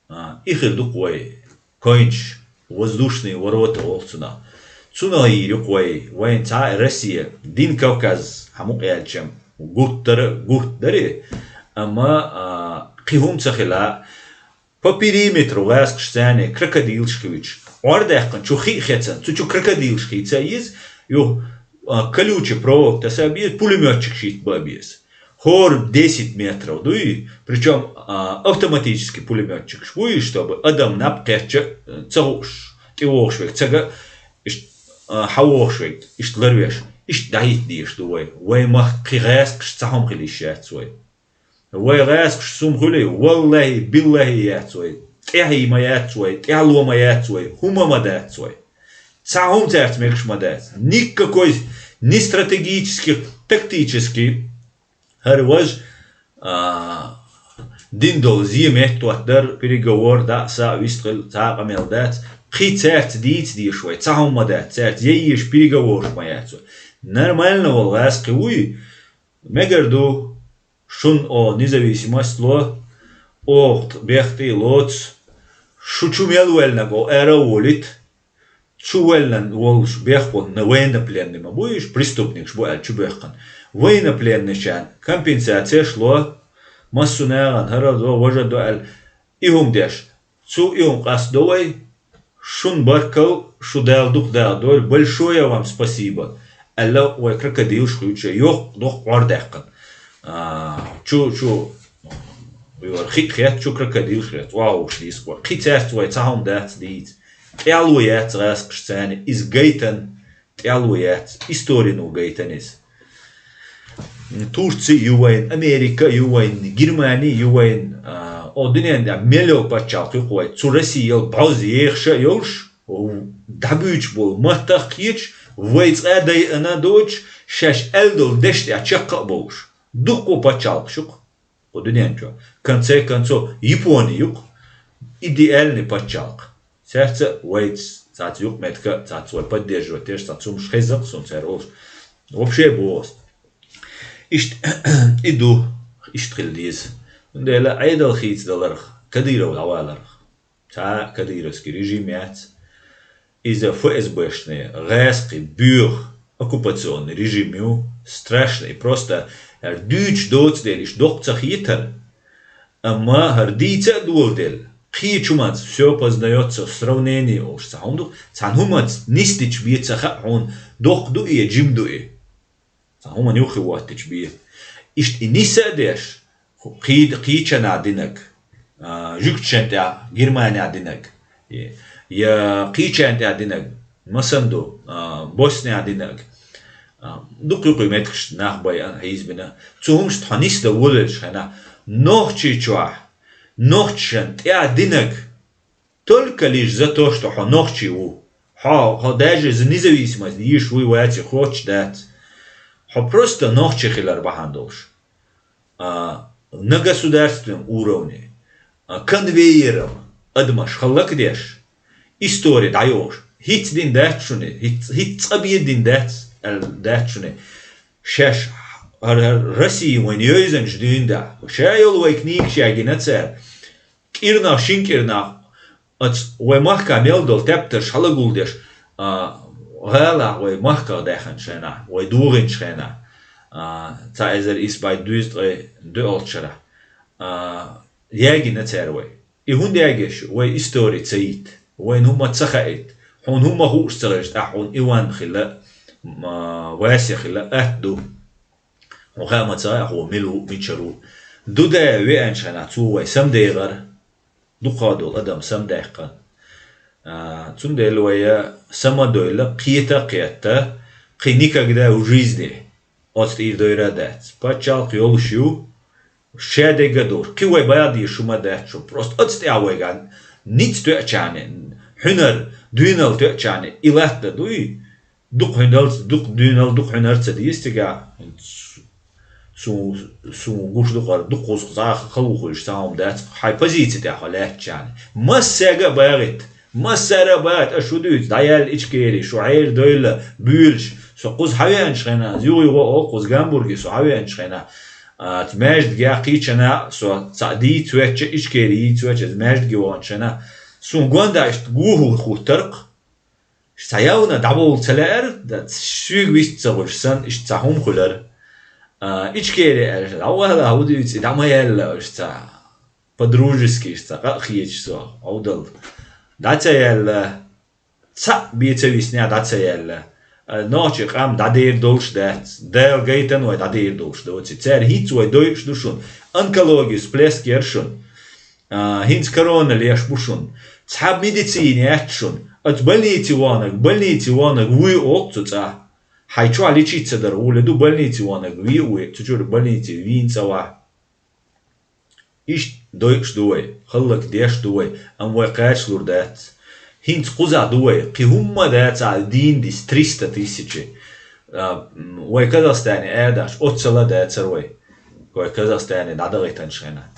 А, и хир ду-кх вай койнаш, воздушные ворота олу цунах. Цунах йийр ю-кх вай, вайн цхьа а Россия, дин Кавказ хьан мукъа яьлчам, гуттара а гуттара а, амма, а, кхин хӀума ца хила, по периметру гӀаскхаш царна крокодилаш хивича, Ӏор даьккхина, чу хи а хецна, цу чу крокодилаш хийца а еза, юха, а, колючий проволока таса а беза, пулемётчик шийтта бан а беза. хӀора десять метров дуй, причём автоматический пулемётчикаш буй, чтобы адам наб кхетча ца хууш, тӀе вогӀуш вег цага, хьавогӀуш вег, иштта ларвеш, иштта дӀахӀитта дезаш ду вай. Вай мах кхи гӀаьскаш ца хьума хила йиш яц вай. Вай гӀаьскаш сум хуьлий, валлахӀи, биллахӀи яц вай. ТӀехьий ма яц вай, тӀехьло ма яц вай, хӀума ма дац вай. Цхьа хӀума цаьрца мегаш ма дац. Никакой ни стратегически, тактически хӀара важ, а, дин долу зе меттахӀоттадар, переговор, даа, са, вистхила, цхьа а къамел дац. Кхин цаьрца дийца дезаш вай, цхьа хӀума ма дац, цаьрца яйеш переговораш ма яц вай. Нормально волу гӀаьскхи вуй, мегар ду, шун о независимость ло, оху бехтий лоцу, шу чу мел ваьллинарг о ара а волийта, чу ваьллина волуш бехбо на военнопленный ма бу уьш, преступникаш бу аьлла чу боьхкина. Военнопленныйчарна компенсацеш ло, массо а нахана хӀара до, важа до аьлла, и хӀума деш. Цу и хӀума къастадо вай, шун баркалла, шу Дала дукха дагӀа дойла, большое вам спасибо, аьлла вай крокодилаш хуьйцуш, йоккха доккха Ӏор даьккхина. А, чу, чу, вара хиъ хет, чу крокодилаш хет, вахуш дийсхо. Кхин цаьрца вай цхьа хӀума дац дийца. ТӀехьло яц гӀаьскхаш царна, иза гайтан, тӀехьло яц, историно гайтан иза. Турци ю вайн, Америка ю вайн, Германи ю вайн, а, о дуьнен тӀехь мел йолу пачхьалкх юкъа вай, цу Россиял бӀозза ехаша а йолуш, дӀабуьйцуш болу маттах а кхеташ, вай цкъа а дайъана доцуш, шаьш аьлла долу дешна тӀехь чекх а болуш. Дуккха а пачхьалкхаш юкъа. Кху дуьнен чохь. Конце концов, Япони юкъа, идеальный пачхьалкх. Цаьрца а вайца, цаьрца юкъаметтиг а, цаьрца вай поддерживать деш, цаьрца хӀумаш хезза а суна цара олуш. Вообще боху ас. Иштта, и ду, иштта хила деза. Цундела Ӏедал хийцадаларх, Кадыров дӀаваларх. Цхьа а кадыровский режим яц. Иза ФСБшный, гӀаьскхи, боьха, оккупационный режим ю, страшный, просто, хӀара дуьйцуш доцу дела, иштта доккха ца хетара. Амма хӀара дийца а доладелла, кхечу хӀуманца всё познаётся в сравнении олуш цхьа хӀума ду, цхьана хӀуманца нисдича бен ца хаьа хьуна, доккха ду и, жима ду и. Цхьа хӀуманна юххе хӀоттича бен. Иштта и нис а деш, кхий-, кхечанхьа динарг, а, жуьгташна тӀехь Германехь динарг, я кхечарна тӀехь динарг, масанду, а, Боснехь динарг, а, дукха юкъа меттигаш нах байъина, хьийзабина. Цу хӀумашца хьо нисдан волавеллачу хенахь, Нохчийчохь, нохчашна тӀехь динарг, только лишь за то, что хьо нохчи ву. Хьо, хьо даже за независимость еш вуй ваций, хоттуш дац. Хьо просто нохчи хилар бахьана долуш. А, на государственном уровне, а, конвейером адамаш хӀаллакдеш, истори дӀайохуш, хӀинца дина дац шуна, хӀинца, хӀинца цкъа бен дина дац, аьлла дац шуна. Шаьш хӀара, хӀара Россия вайна йовзанча дуьйна да. Ша йолу вай книгаш ягийна цара. КӀирнах, шин кӀирнах, оцу вай махкахь мел долу тептарш хьалагулдеш, а, гӀалахь вай махках даьхначу хенахь, вай догӀинчу хенахь, а, цхьа эзар исс бӀе дезткъе доьалгӀачу шарахь, а, ягийна цара вай. И хӀунда ягийш? Вай истори ца йитта, вайна хӀумма ца хаийта, хьуна хӀумма хууш ца хилча, тӀаккха хьуна Иван хила, м, а, Вася хила атта ду. Хьуна хаа ма ца хаьа, хьо мила ву, мичара ву. Ду-даь веанчу хенахь цо вай самадехара, дукха долу адам самадаьккхина. А, цундела вай самадойла, кхета а кхетта, кхин никогда в жизни оцу тӀера дойра а дац. Пачхьалкх йолуш ю, шадерг а долуш. Кхин вай бала дезаш хӀума дац шу. Просто оцу тӀехь вайга ницкъ тоьачарна, хьуьнар, дуьйналла тоьачарна и латта дуй. Дукха хьуьналц, дукха дуьйнал, дукха хьуьнар ца деза цигахь. Су-, суна гуш ду-кх хӀара, дукха кхуза цхьа а хала ву хуьлуш цхьа хӀума дац, хьайн позици тӀехь хьо лаьттачарна. Массаьрга а багӀийта, массара а багӀийта, аш шу дуьйцу, дӀаяьлла Ичкери, шу хьердойла, буьйлуш. Со кхуза хьавеанчу хенахь, юха-юха оха кхуза Гамбурге со хьавеанчу хенахь, а, маьждигехь кхечанхьа со цхьаъ дийца ваьчча, Ичкери йийца ваьчча, маьждиге ваханчу хенахь, суна гонаха иштта гоху хуттар-кх. Цхьа явна дӀабовла ца лаьара, дан соьга вист ца хуьлуш санна, иштта цхьа хӀума хуьлура. А, Ичкери аьлла, дӀавала, хӀун дуьйцу, и дӀа ма яьлла, иштта цхьа по-дружески, иштта цхьа къа а хеташ со, хьовдал. ДӀа ца яьлла, цхьаъ бен ца виснехь, дӀа ца яьлла. А нохчий къам дӀадийр долуш дац. Дала гайтина вай дӀадийр долуш доций. Цара хӀинца вай дойуш ду шуна. Онкология всплеск яр шуна. А, хӀинца корона леш бу шуна. Цхьа медицина яц шуна. Оцу больнице ваханарг, больнице ваханарг вуй оцу цӀа. Хьайн чохь лечиться дар гӀур ду больнице ваханарг ве а вуй. Цу чуьра больнице вийна цӀа вахь. Иштта дойуш ду вай, хӀаллакдеш ду вай, амма вай кхачалур дац. ХӀинца кхузахь ду вай, кхин хӀумма дац а дийна дис триста тысячи. А, м, вай Казахстане адахьаш, оццала дацара вай. Вай Казахстане дӀадахийтанчу хенахь,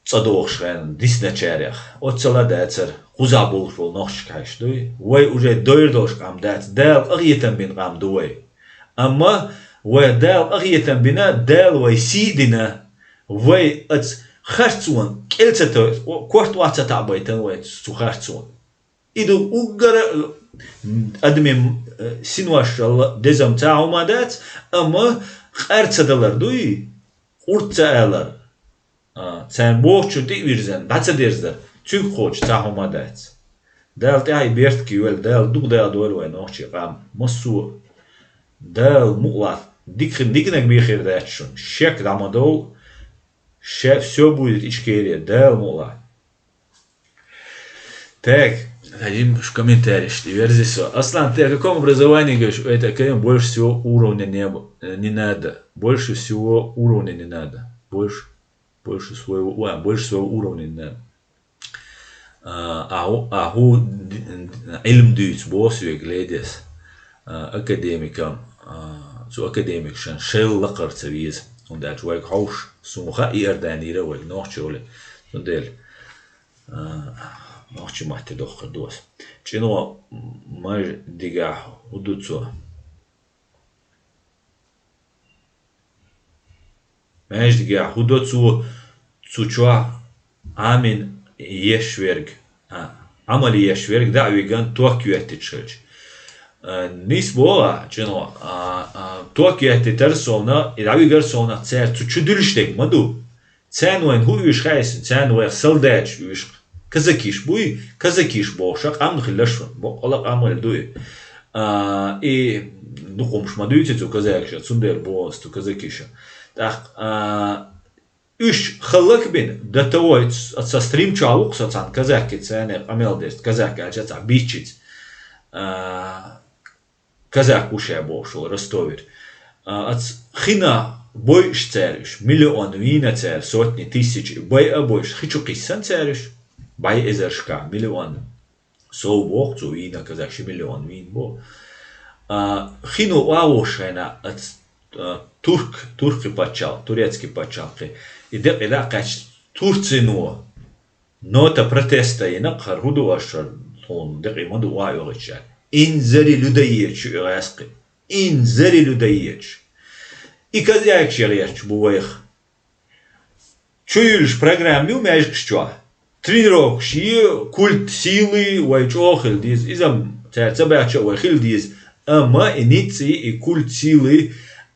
цӀа дохуш хенахь, дисначарех. Оццала дацара, кхузахь болуш болу нохчашка хьаьжча дуй. Вай уже дойр долуш къам дац, Дала къахетам бина къам ду вай. Амма вай Дала къахетам бина, Дала вай сий дина, вай оцу харцонан кӀел ца то-, корта охьа ца таӀабайтина вай цу харцонан. И ду уггара адамийн, э, синошалла дезам цхьа хӀума дац, амма къар ца далар дуй, къурд ца алар. А, царна бохучун тӀе а вирзина, дӀа ца дерзар, цуьнга кхочу цхьа хӀума дац. Дала тӀаьхьа и бертке йойла, Дала дукха Дала дойла вай нохчий къам. Массо а Дала мукъалахь, дика хин, диканиг бен хир дац шуна. Шек дӀа ма довла, ше-, всё будет Ичкерия, Дала мукъалахь. Так, один комментарий, что верзи со. Аслан, ты о каком образовании говоришь? Это, конечно, больше всего уровня не, э, не надо. Больше всего уровня не надо. Больше, больше своего, а, больше своего уровня не надо. А, ахьу, ахьу д-, д-, Ӏилма дуьйцу боху соьга ледес. А, академикам, а, цу академикашан шел лакхара ца веза. ХӀунда аьлча вайга хьовш, суна хаьа Иорданера вайга нохчо ле. Цундела, а, нохчи матте дохкар доса. ЧӀино маж дигахь хӀу ду цо? Маьждигехь хӀу до цо, цу чохь Ӏамин еш верг, а, Ӏамал еш верг дӀа а виган ток йоьттича хилча. А, нис боху а, чӀино, а, а, ток йоьттитар совна, и дӀавигар совна, цаьрца цу чу дуьлуш дерг ма ду. Царна вайна хӀу уьйш хаьа, царна вайх салдаташ уьйш. Казакиш буй, казакиш бохуша къам хилла шуна. Боккъала къам хилла ду и. А, и дукхумаш ма дуьйцу цу казакиша, цундела боху ас цу казакиша. ТӀаккха, а, уьш хӀаллак бина, до того, ца стрим чохь ву-кх со цхьана казакица, царна къамел дерг, казак аьлча цхьа биччица. А, казак ву ша бохуш волу Ростовера. А, аца хина бойуш цара уьш, миллион вийна цара, сотни тысяч, байа а бойуш, хи чу кхиссан цара уьш, бӀе эзаршка, миллион. Сов боху цо вийна казак, ши миллион вийна боху. А, хино охьавош хьайна, аца, а, турк, туркхи пачхьалкх, турецкий пачхьалкхе, и декъе дӀа а кхаьчна, Турцино нота протеста йина-кх, хӀара хӀу ду аша, тхуна декъий ма ду охьа оьгӀича. Инзари людоедаш ю и гӀаьскхи. Инзари людоедаш. И казакаш яхьерчу бу вайх. Чу юьллуш программа ю маьжгаш чохь. Тренировкаш е, культ силы вай чӀогӀа хила деза. Иза-м цара ца баьхча а вай хила деза. Амма и ницкъ, и культ силы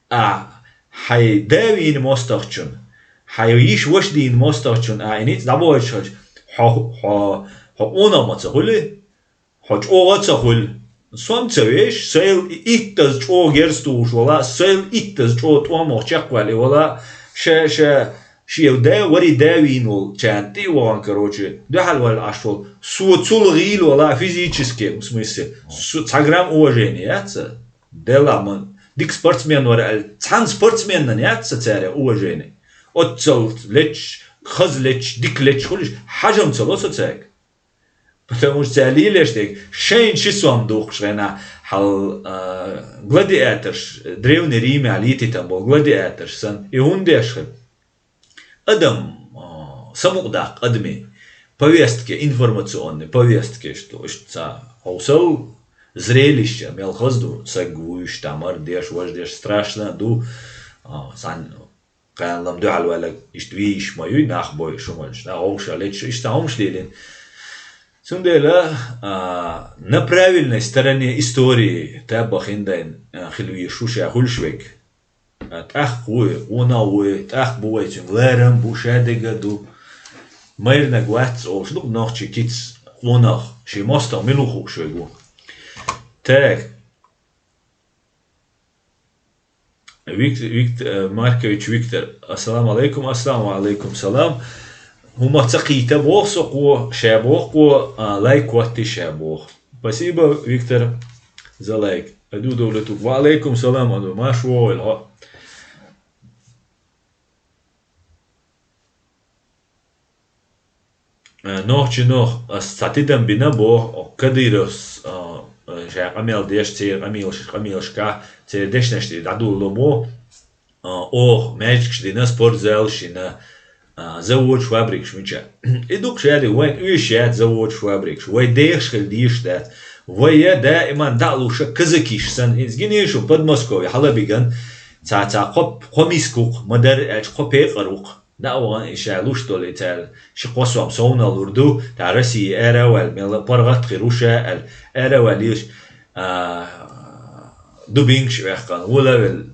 а хьайн да вийна мостагӀчун, хьайн йиша ваша дийна мостагӀчун а и ницкъ дӀабойтуш хилча, хьо, хьо, хьо къонах ма ца хуьлу, хьо чӀогӀа а ца хуьлу. Со-м ца веш, сайл иттаза чӀогӀа герз тухуш вала, сайл иттаза чӀогӀа тӀомах чекхваьлла вала, ша, ша, шен да, вари да вийна волчарна тӀе а вахана, короче, дуьхьал ваьлла Ӏаш волу. Со цул гӀийла вала физически, в смысле, со, цхьа грамм уважение яц ца? Делахь ма, дика спортсмен вара аьлла, цхьана спортсменна яц ца цара уважение. Оццал лечча, хаза лечча, дика лечча хуьлуш, хьажам ца ло со цаьрга. Потому что цара лелаш дерг, шайна ши сом духкуш хенахь, хьал, а, гладиаторш, Древний Римехь летийтан болу гладиаторш санна, и хӀунда деш хила? Адам, а, самукъадаккха адамийн повестке, информационный повестке, что иштта цхьа хьовсал, зрелище, мел хаза ду, саг вуьйш, там мара деш, важа деш, страшно а ду, а, сан кханаллам дуьхьал ваьлларг иштта вийш ма юй, нах бойуш хӀуманаш, нах вовшах леташ, иштта хӀумаш лелийна. Цундела, а, на правильной стороне истории табахиндайн, а, хила вийш ву ша хуьлуш верг. ТӀаккха вуй, къонах вуй, тӀаккха бу вай цуьнга ларам бу, шадерг а ду. Майранаг вац олуш ду-кх нохчи кица къонах, шен мостагӀа мила ву хууш верг ву. Так. Вик-, Виктор, э, Маркович Виктор. Ассаламу алейкум, ассаламу алейкум, салам. ХӀума ца кхийта боху со кхо, ша боху кхо, а, лайк котти ша боху. Спасибо, Виктор, за лайк. Аду довлатук. Ва алейкум салам, аду. Маш вогӀил хьо. Э, нохчи нох, ас цхьа тидам бина бо, Кадыровс, э, э, ша къамел деш, церан къамелаш-, къамелашкахь, церан дешнаш тӀе дӀадулло бо, э, оха маьждигаш дина, спортзалаш йина, э, заводаш, фабрикаш мича. И дукха шаьриг вайн уьш яц заводаш, фабрикаш. Вай дехаш хила дийш дац. Вай я даиман дӀа а луша казакиш санна, иза гинийша Подмосковье хьалабиган, цхьа, цхьа кхо, кхо мискух, ма-дарра аьлча, кхо пекъаруху. ДӀа а вахана, и ша луш долу и цара ши-кхо сом совналур ду, тӀаккха Россия ара а ваьлла, мелла паргӀат хир ву ша аьлла, ара а ваьлла, а, дубинкаш а ваьккхина, вала а велла,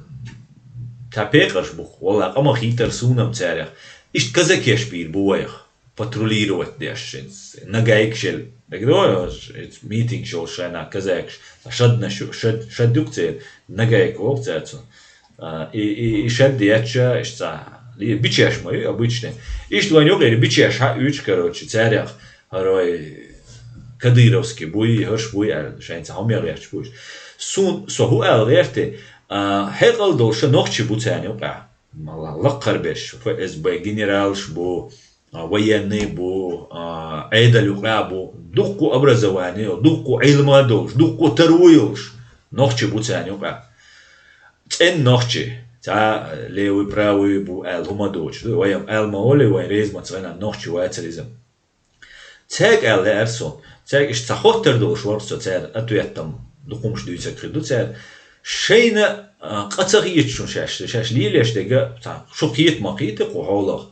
цхьа пекъарш бу-кх, валлахӀи, къа ма хийтара суна-м царех. Иштта казакеш бийр бу вайх, патрулировать деш, нагайкаш елла. ДагадогӀий, митингаш йолу шайна казакаш, шаднаш, шад, шад ю-кх церан, нагайка боху цаьрца. А, и, и, и шадда етташ, иштта цхьа, ли-, бичеш ма ю обычно. Иштта вайн юкъера бичеш хьаоьцуш, короче, царех хӀара вай кадыровский буй, хӀорш буй аьлла, шайна цхьа хӀума ян гӀерташ бу уьш. Суна, со хӀун аьлла гӀерти, а, хьекъал долуш нохчий бу царна юкъахь. Ма-, лаккхара берш, ФСБ генералаш бу, а, военный бу, а, Ӏедал юкъахь бу, дуккха образование, дуккха Ӏилма долуш, дуккха таро йолуш нохчий бу царна юкъахь. ЦӀена нохчий, цхьа левый, правый бу аьлла хӀума доцуш ду. Вай-м аьлла ма олий, вай реза ма ца вина нохчий вацара иза. Цаьрга аьлла лаьара суна. Цаьрга иштта цхьа хоттар долуш вара со, цара ответам дукха хӀумаш дуьйцург хир ду цара. Шайна, а, къа ца хеташ шуна шаьш, шаьш лелош дерг, цхьа шу кхета ма кхета кху хьолах.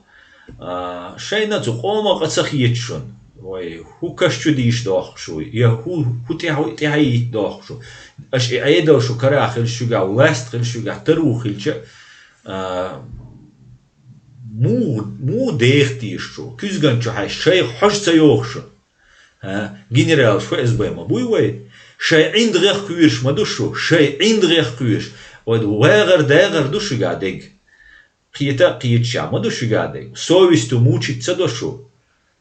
А, шайна цу къоман къа ца хеташ шуна. Вай, хӀун каш чу дийша дохкуш ву, я хӀун, хӀун тӀаьхьа, тӀаьхьа йитта дохкуш ву. Аша и Ӏедал шу карахь хилча шуьгахь, власть хилча шуьгахь, таро хилча, а, муха, муха деха теша шу? Куьзган чу хьаьжча, шайх хьожа ца йогӀу шу? А, генералаш, ФСБ ма буй вай? Шайн ӀиндагӀех кхоьруш ма ду шу? Шайн ӀиндагӀех кхоьруш. Вай вагӀар-дагӀар ду шуьгахь дерг? Кхета а кхеташ ма ду шуьгахь дерг? Совестью мучить ца до шу?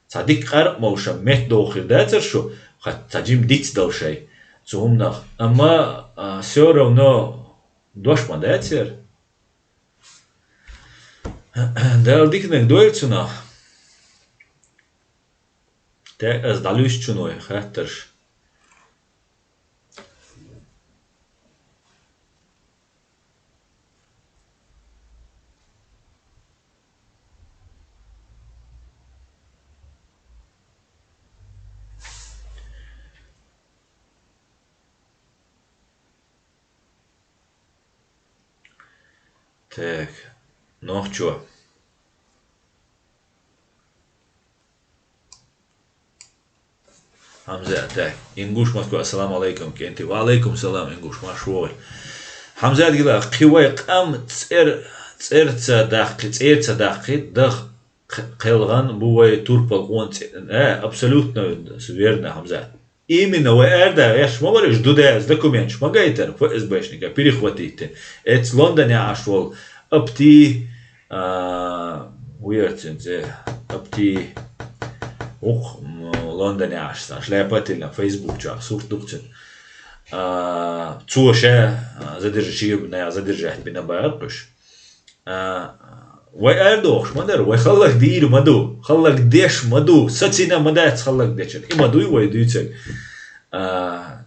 Цхьа дика къаркъа молуш-м меттадогӀу хир дацара шу, хӀа, цхьа жима дицдала шай цу хӀуманах. Амма, а, всё равно дош ма дацара. Дала диканиг дойла цунах. Те ас дӀалуьйсучун вай хаттарш. Так. Нохчо. Хьамзат, так. Ингуш Москва, ассаламу алейкум, кӀентий. Ва алейкум салам, Ингуш, марша вогӀийла. Хьамзат гила, кхин вай къам цӀер-, цӀерца даккхи, цӀерца даккхи, даха кх-, кхелхина бу вай турпал къонахий. Э, абсолютно верно, Хьамзат. Именно вай арадаха гӀерташ ма вара уьш, ду деза документаш ма гайтара ФСБшника перехватить. Эцу Лондоне Ӏаш волу Апти, а, вуьйцу цунца, Апти, вукху, м, Лондоне Ӏаш цхьа шляпа тиллина, Facebook чохь сурт ду-кх цуьнан. А, цо ша, а, задержи-, наха задержать бина боху уьш. А, вай арадохуш ма дара, вай хӀаллак дийр ма ду, хӀаллак деш ма ду, сацийна ма дац хӀаллак дечун. И ма дуй вай дуьйцург. А,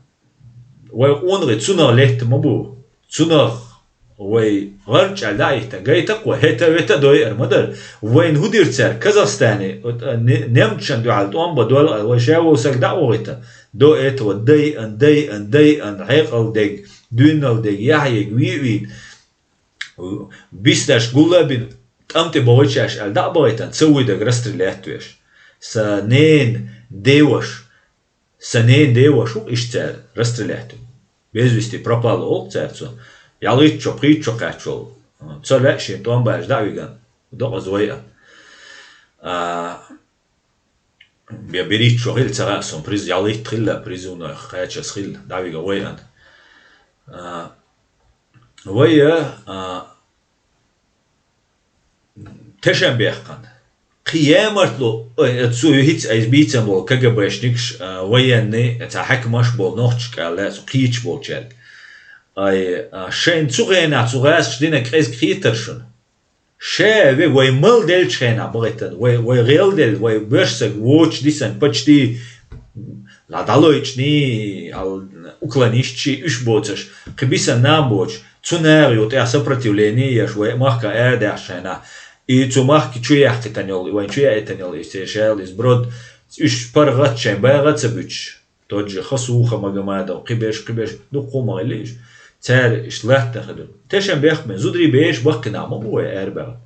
вай къонахий цунах летта ма бу. Цунах вай гӀарчӀ аьлла дӀа а хӀиттина, гайта-кх вай, хӀета-вета дойур ма дара. Вайна хӀун дира цара Казахстане, вот, а, не-, немцашна дуьхьал тӀом бан дойла аьлла, вай ша волу саг дӀа а вохуьйту. До этого дайъан, дайъан, дайъан, хьекъал дерг, доьналла дерг, яхь ерг, ве а вийна. Биснарш гул а бина, тӀам тӀе бохуьйту шаьш аьлла, дӀа а бахийтина, ца вуьйдург расстрелять веш. Сан ненан деваша, сан ненан деваша ву-кх иштта цара расстрелять ву. Без вести пропал олу-кх цара цо. Ялхитта шо, пхийтта шо кхаьчча волу. Ца лаьа шена тӀом баьлча дӀа а вигна, докъаза вайъа. А, я берхӀитта шо хилла, ца хаьа суна, приз-, ялхитта хилла, призывной кхача ас хилла, дӀавига вайъан. А, Вай, а, тешам бехкан. Кхи ямартлу, ой, цу юхиц айс бийцам бол КГБшникш, а, военный, ца хакмаш бол нохч калла, цу кхич бол чарг. Ай, а, шайн цу гена, цу гасч дина кайс кхитар шун. Ше ве вай мал делч хена багатан, вай, вай гел дел, вай бешсаг воч дисан почти ла далойчни, ал уклонистчи уш боцаш, кибисан нам боч, цу нагъ ю тя сопротивление яш, вай махка эрдяш хена, и цу махки чу яхкитан йол, вай чу яхитан йол, и се шел, из брод, уш паргат шен, багат сабуч. Тот же Хасуха Магомадов, кибеш, кибеш, ду кумайлиш. Цар иш латтан хадур. Тешам бехме, зудри беш баккина ма буе эрбел.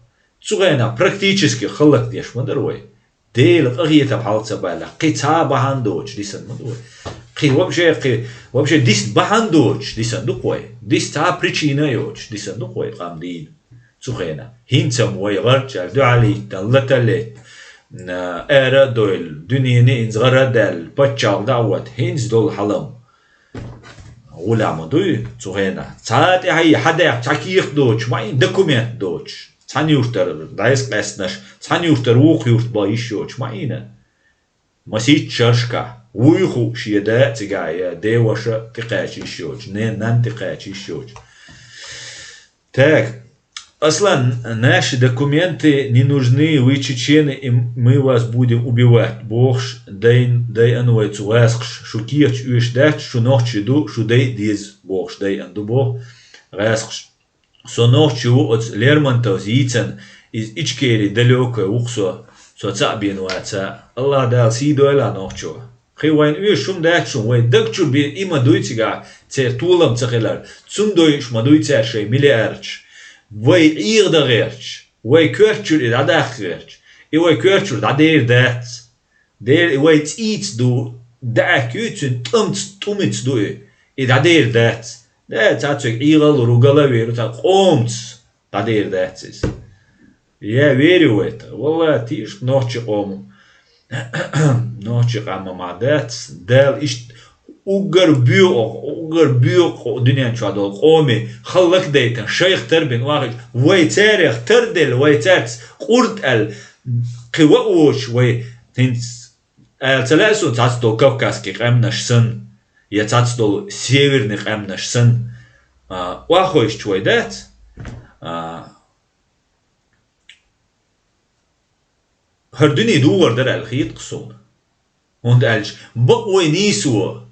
Цугайна практически халлак деш ма дарвай. Дел къагъета палца бала. Кхи ца бахан доч, дисан ма дуе. Кхи вообще, кхи вообще дис бахан доч, дисан ду кой. Дис ца причина йоч, дисан ду кой, къам дин. Цу хена. ХӀинцам вай гъарчӀар дуьхьалийтта, латалет, м, эра а дойл, дуьнени инзгъара дал, паччахь даъват, хӀинц дол хьалам. Гъуляма дуй, цу хена. Цхьа тӀехьа хьадех, цхьа кийх доч, ма ин документ доч. Цхьан юртар дайс къеснаш, цхьан юртар вух юрт ба йиш йоч, ма ина. Масит шаршка. Вуй ху шеда цигая, деваша тикачиш йоч, не нан тикачиш йоч. Так. Аслан, наши документы не нужны, вы чечены, и мы вас будем убивать. Бохш, дай, дай ан вай цу гъаскш, шу киач уьш дач, шу нохчи ду, шу дай диз. Бохш, дай ан ду бох, гъаскш. Со нохчи ву оц Лермонтовс йийцан, из Ичкери далёкой вух со, со цаъ бен ваца. Аллах Дала сий дойла нохчо. Кхи вайн уьш шум даьччун, вай даг чу би има дуйцига, цер тулам ца хилар, цун дойш ма дуй цер шай миллиардч. Вай ийгъ да гъерч, вай коьрчур и дӀадах гъерч, и вай коьрчур дӀадер дац. Дер и вай цӀийц ду, даьхкуьцун тӀамц, тӀумиц ду и, и дӀадер дац. Да, цацуг ийгъал ругала веру, ца къомц дӀадер дац из. Я верю в это. Валла, тийш нохчи къом. Нохчи къамма ма дац. Дал ишт уггар буьо, уггар буьо дуьнен чуа дол къоми. Халлак дейтан, шайх тарбин вахич. Вай царех тардел, вай царц къурт ал. Кхи ва уч, вай хинц. Эл ца лаьсун цац дол кавказский къамнаш сан. Я цац дол северный къамнаш сан. А, вахойш чуй дац. А, ХӀара дуьне дугӀар дара аьлла хетакх суна. ХӀунда аьлча бакъ вай нийсо,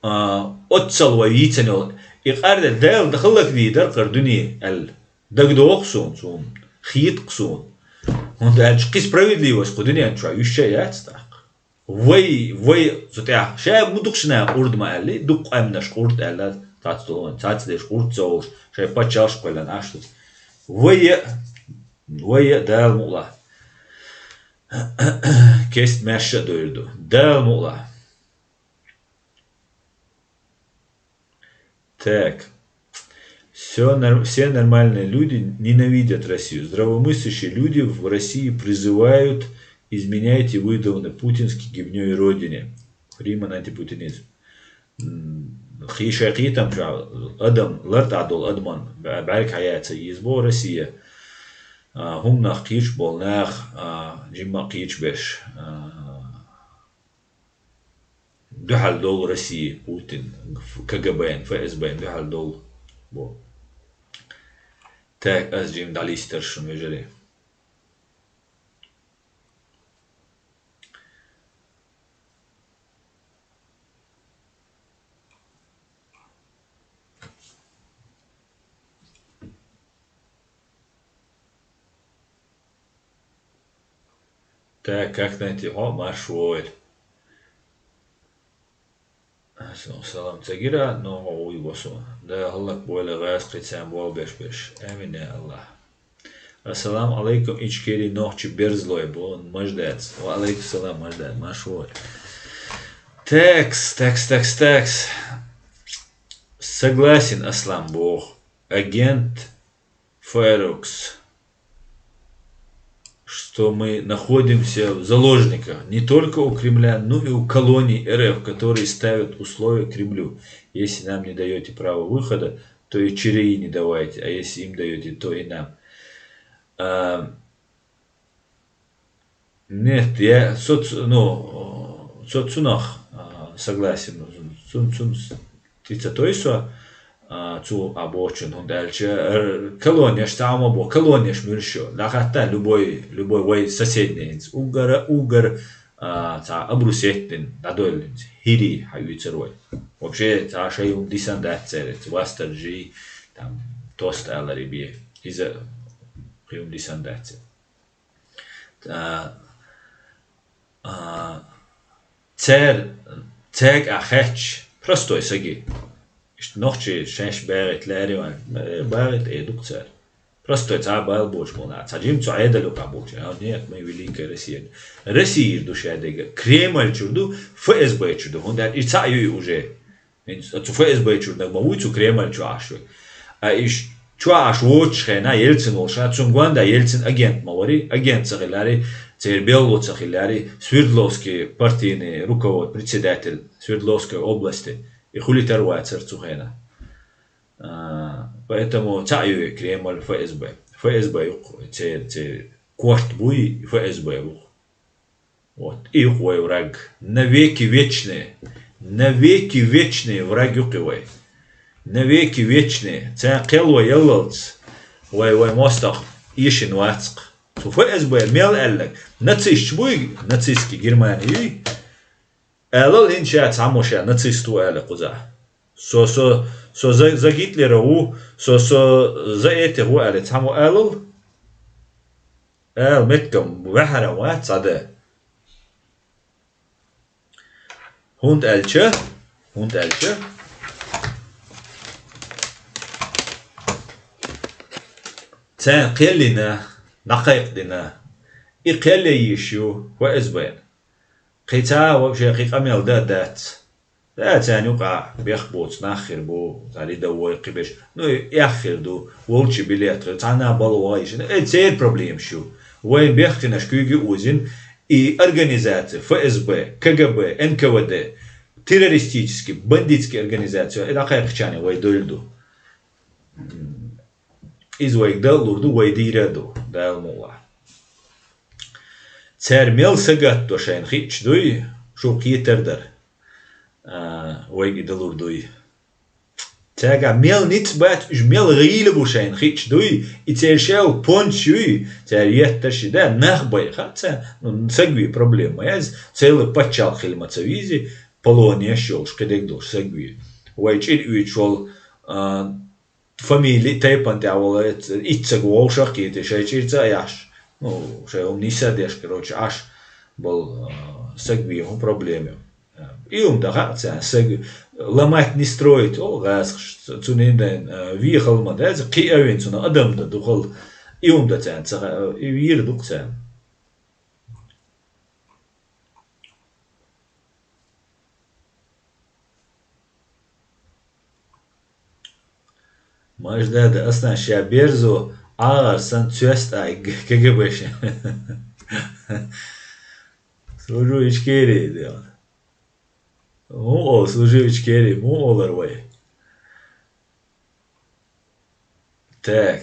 а, оццал вай йийцан йола. И къарда Дала дахаллак дийдар кхар дуьне аьлла. ДагадогӀу суна, суна. Хетакх суна. ХӀунда аьлча кхы справедливость кху дуьнен чуьра йиш яц тӀаккха. Вай, вай, цу тӀехь, ша мудукшна къурд ма аьлли, дукха къаьмнаш къурд аьлла, цац долан, цац деш къурд ца волуш, шай паччалш кхоьллан аш ду. Вай, вай, Дала мукъла. Кест маьрша а дойр ду. Дала мукъла. Так. Все, нор- все нормальные люди ненавидят Россию. Здравомыслящие люди в России призывают: изменяйте выдуманной путинской гибнёй родине. Фриман антипутинизм. М, кхий шай кхийтам чу адам, лартӀа дол адаман бӀ- бӀарг хьаяца йизбо Россия. А, хӀумнах кхийч бол нах, а, жимма кхийч беш. А, дуьхьал дол Россия, Путин, КГБ-н, ФСБ-н дуьхьал дол. Бо. Так, аз жим дӀалистар шун вежарий. Так, как найти? О, марш войр. Салам цагира, но уй босу. Да, хӀаллак бойла гӀаз кхицан бол беш беш. Амин, я Аллах. Ассаламу алейкум, Ичкери нохчи берзлой бон маждац. Ва алейкум салам, маждац, марш войр. Текс, текс, текс, текс. Согласен, Аслан, бох. Агент Ферокс, что мы находимся в заложниках не только у Кремля, но и у колоний РФ, которые ставят условия Кремлю. Если нам не даёте права выхода, то и чири не давайте, а если им даёте, то и нам. А, нет, я со ц-, ну, со цунах, а, согласен. Цун, цун с-, тица той со, а, цу а бочун, хӀунда аьлча, р-, колонеш цхьа ма бо, колонеш муьлш ю. Лахатта любой, любой вай соседний инц. Угара, угар, а, цхьа обрусеттин, дадойлинц. Хири, хьа уьцар вай. Вообще, цхьа шай ум дисан дац церец. Вастар жи, там, тост алари бе. Иза хьа ум дисан дац. А, а, цер, цег а хетч, простой саги. Ишт нохчи шеш бегет лари ван, э, бегет э дук цер. Простой цхьа бал боч муна, цхьа жим цу Ӏедалу къабулча. А, нет, мы великая Россия. Россия ду шадега. Кремль чур ду, Ф С Б чур ду. ХӀунда и цхьа ю уже. Ин цу Ф С Б чур даг ма вуй, цу Кремль чу Ӏаш вуй. А иш чу Ӏаш воч хена, Ельцин волша, цун гонда Ельцин агент ма вари, агент ца хилари, цер белло ца хилари, Свердловский партийный руковод-, председатель Свердловской области, и хули тарвацар цу хена. А, поэтому цхьа ю Кремль, Ф С Б. Ф С Б юкъ, цер, цер корт буй, Ф С Б юкъ. Вот, и юкъ вай враг. Навеки вечные. Навеки вечные враг юкъ и вай. Навеки вечные. Цен кхел вай яллалц. Вай, вай мостах ишин вацк. Цу Ф С Б мел аьллак. Нацист буй, нацистский Германия юй. Алал инча цхьамоша нацист ву аьлла кхуза. Со, со, со за, за Гитлера ву, со, со за этих ву аьлла цхьамо алал. Эл меттам ваьхьара вац цада. ХӀунда аьлча, хӀунда аьлча, цен кхеллина, накхайкъдина, и кхелле йиш ю Ф С Б. Кхица вообще кхи къамел да дац. Да, царна юкъа бех боц, нах хир бу, цари да вой кхибеш. Ну, и ях хир ду, волчи билет хир, цана бал вой шин. Э, цер проблем шу. Вай бех кинаш куьги узин, и организация, Ф С Б, К Г Б, Н К В Д, террористический, бандитский организация, э, да кхайкхчане вай дойлду. Из вайг далур ду, вай дийра ду, Дала мула. Цер мел сагатто шайн хич дуй, шу кхетар дар. А, вайг и далур дуй. Цаьга мел ниц бац, уж мел гӀийла бу шайн хич дуй, и цер шел понч юй, цер еттар ши да, нах бай, ха, ца, ну, сагви проблема яз, целый паччал хилма ца визи, полонеш йолш, кхидег долш сагви. Вай чир уьйчвол, а, фамили тайпан тӀехь волу иццаг вовшах а кхетий, шайн чӀирца а яхьаш, ну, шайн хӀума нийса а деш, короче, Ӏаш болу, а, саг вен хӀун проблема ю. И хӀума дан хаьа царна, саг ломать не строить, олу гӀазкхаша, цу нин дайн, а, вехал ма дац, кхиавин цунах адам дан духал, и хӀума дан царна ца хаьа, и вийр ду-кх царна. Мажда да аснан ша берзо, агӀар сан цоьста а г-, К Г Б-шна. Служу Ичкерии, дела. ХӀун олу, служу Ичкерии, хӀун олар вай? Так.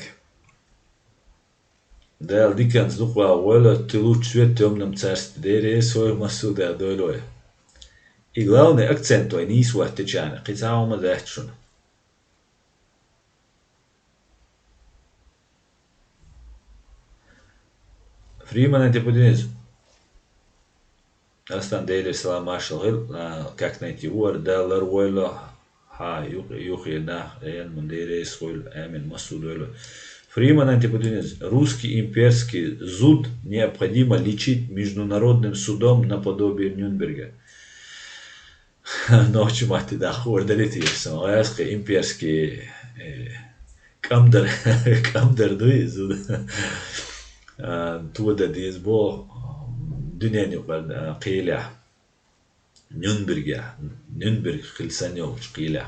Дала диканца дукха войла, тилучу свет тёмном царстве, Дела реза хуьлда массо а да дойлой. И главный акцент вай нийса ваттичарна, кхин цхьа хӀума дац шуна. Фриман антипутинизм. Астан Деле салам маршал гӀил, а, как найти вор, Дала лар войла, хьа, юх-, юхе нах, эн мун Деле хуьлда, амин, массо а дойла. Фриман антипутинизм. Русский имперский зуд необходимо лечить международным судом наподобие Нюрнберга. Нохчи матте даха хуур дале теша сан, ояс кхин имперский, э, кӀамдар, кӀамдар дуй иза. А, тода деза бо, дуьнен юкъара, а, кхелехь. Нюрнбергехь, Нюрнберг хила санна йолчу кхелехь.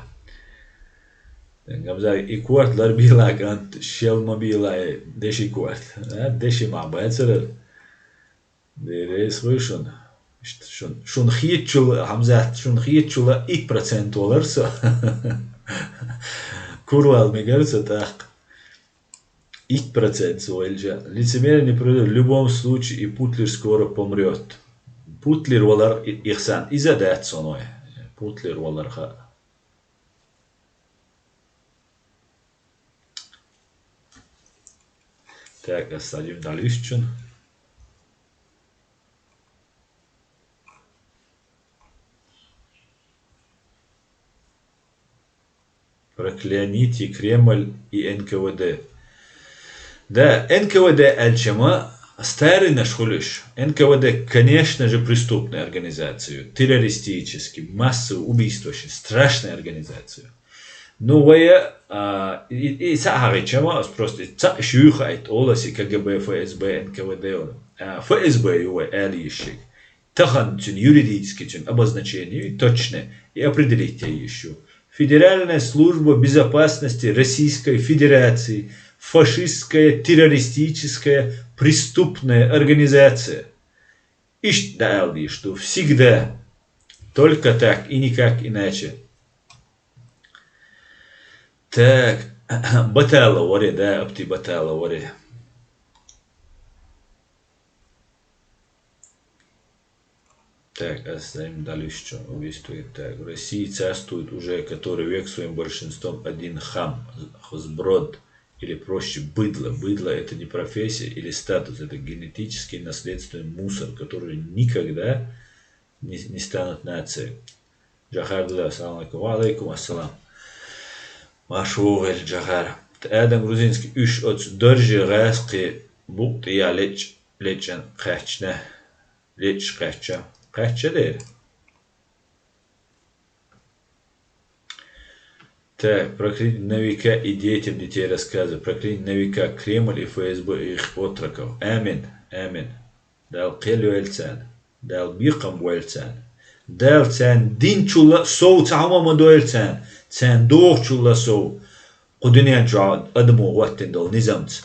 Гамза, и корта лар бийла кӀант, шел ма бийла, э, деши корта. А, деши мах бацарара. Дела реза хуьлда шуна. Иштта шун-, шуна хетачул, Хьамзат, шуна хетачул икк процент валар со. Курвал мегар ца тӀаккха. Итт процент свой же. Лицемерие не пройдёт. В любом случае, и Путлер скоро помрёт. Путлер валар и-, ихсан. Иза дац соной. Путлер валар ха. Так, ас садим далишчун. Прокляните Кремль и Н К В Д. Да, Н К В Д аьлча ма старинаш хуьлуш. Н К В Д, конечно же, преступная организация, террористический, массовое убийство, страшная организация. Ну, вай, а, и, и сахагичама, просто ца шуха айт, оласи К Г Б, Ф С Б, Н К В Д, а, Ф С Б ю вай, али ишик. Тахан цун юридически цун обозначение точно и определить ещё. Федеральная служба безопасности Российской Федерации, фашистская, террористическая, преступная организация. Ишт да алдиш, что всегда только так и никак иначе. Так, Баталова варе, да, апти Баталова варе. Так, а с ним дальше что? Убийство. Так, в России царствует уже который век своим большинством один хам, сброд, или проще, быдло. Быдло — это не профессия или статус, это генетический наследственный мусор, который никогда не, не станут нацией. Джахар Дуда, ассаламу алейкум. Ва алейкум ассалам. Машугъ эл Джахар. Адам Грузинский, уьш оцу даржи гӀаскхи букъ тӀе я лечӀ-, лечӀан кхаьчна. ЛечӀ кхаьчча. Кхаьчча дера. Так, прокляни на века и детям детей рассказывай. Прокляни на века Кремль и Ф С Б и их отроков. Амин, амин. Дала кхел йойла царна. Дала бекхам бойла царна. Дала царна динчул а сов цхьа хӀума ма дойла царна. Царна дохучул а сов. Кху дуьнен чохь адамо хӀоттина долу низамца.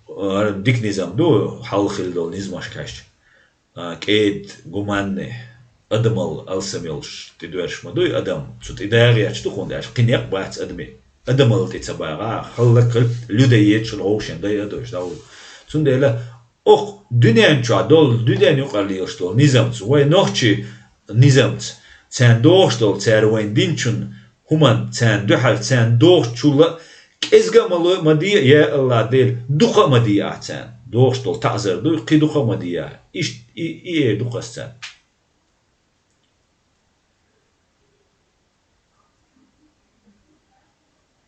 Э, дика низам ду, хьалха хилла долу низамаш кхаьчча. А, кӀеда, гуманный, адамалла алсам йолуш тӀедоьрзуш ма дуй адам. Цу тӀе дагӀе етташ ду, хӀунда аьлча кхин некъ бац адаме. Адамалла тӀе ца багӀа, хӀаллакьхилла людоедаш, вовшийн дайа а дойуш, дӀаволла. Цундела окху дуьнен чохь долу, дуьнен юкъара лелаш долу низамца, вай нохчийн низамца, царна дохуш долу, цара вайна динчун хӀуманна, царна дуьхьал, царна дохучул а кӀезга а ма ло-, ма де, я АллахӀ Дела, дукха а ма де ахь царна. Дохуш долу таӀзар дуй, кхин дукха а ма де ахь. Иштта и, и эр ду-кх ас царна.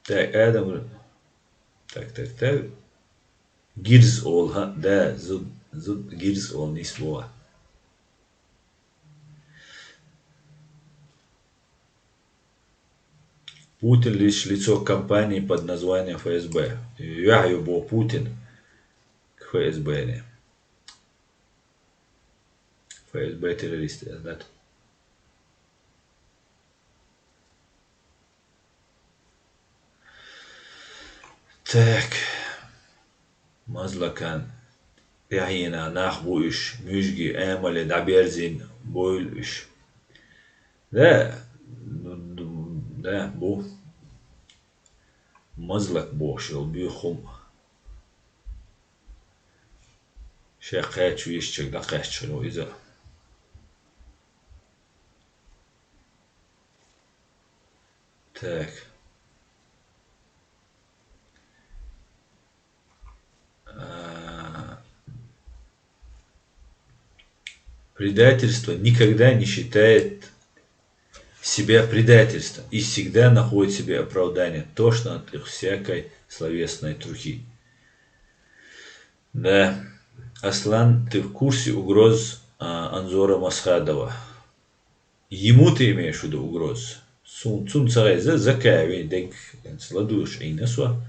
Так, Адам. Так, так, так. Гирз олу, хӀа, да, зуд, зуд гирз олу нисбо. Путин лишь лицо компании под названием Ф С Б. Юьхь ю боху Путин к Ф С Б. Ф С Б террористы, да? Так. Мазлакан тӀаьхьенах нах бу уьш, муьжги амале дӀаберзийна бойла уьш. Да, да, бу. Мазлак бохуш йолу буьйху хӀума. Шен кхача везачуьнга дӀакхаьчча хир ву иза. Так. А, предательство никогда не считает себя предательством и всегда находит себе оправдание. Тошно от их всякой словесной трухи. Да. Аслан, ты в курсе угроз, а, Анзора Масхадова? Ему ты имеешь в виду угрозу? Сун, цун ца хеза, Закаеве дег, ладугӀуш Ӏийна со.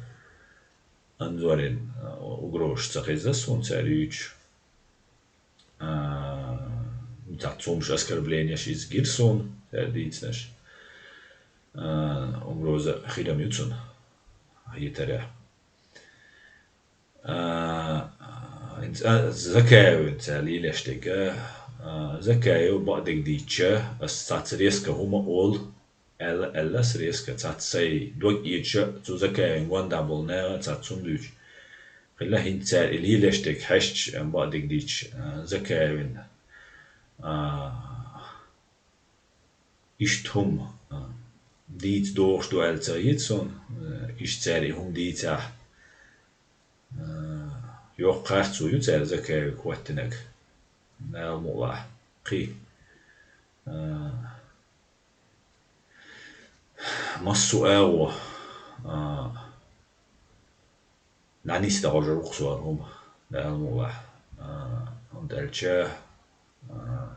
Анзорин, а, угрозаш ца хеза сун цара юьйцуш. А, ну, так, цомаш оскорблениеш иза гира суна, цара дийцинарш. А, угроза хилам ю цунна, хетарехь. А, а, Закаевца лелаш дерг, а, Закаев бакъдерг дийцча, ас цхьацца резко хӀума олу, аьлла, аьлла ас резко, цац сай дог ийча, цу Закаевин гонда болу наха цац хӀума дуьйча. Хилла хӀинца цара и лелаш дерг хьаьжча, бакъдерг дийча, а, Закаевин, а, иштта хӀума, а, дийца догӀуш ду аьлла ца хета суна, а, иштта цара и хӀума дийцахь, а, йоккха харцо ю цара Закаевга хӀоттинарг. Дала мукъалахь, кхин, а, массо а агӀо, а, дӀанисдан хьожур ву-кх суна хӀума, Дала мукъалахь. А, хӀунда аьлча, а,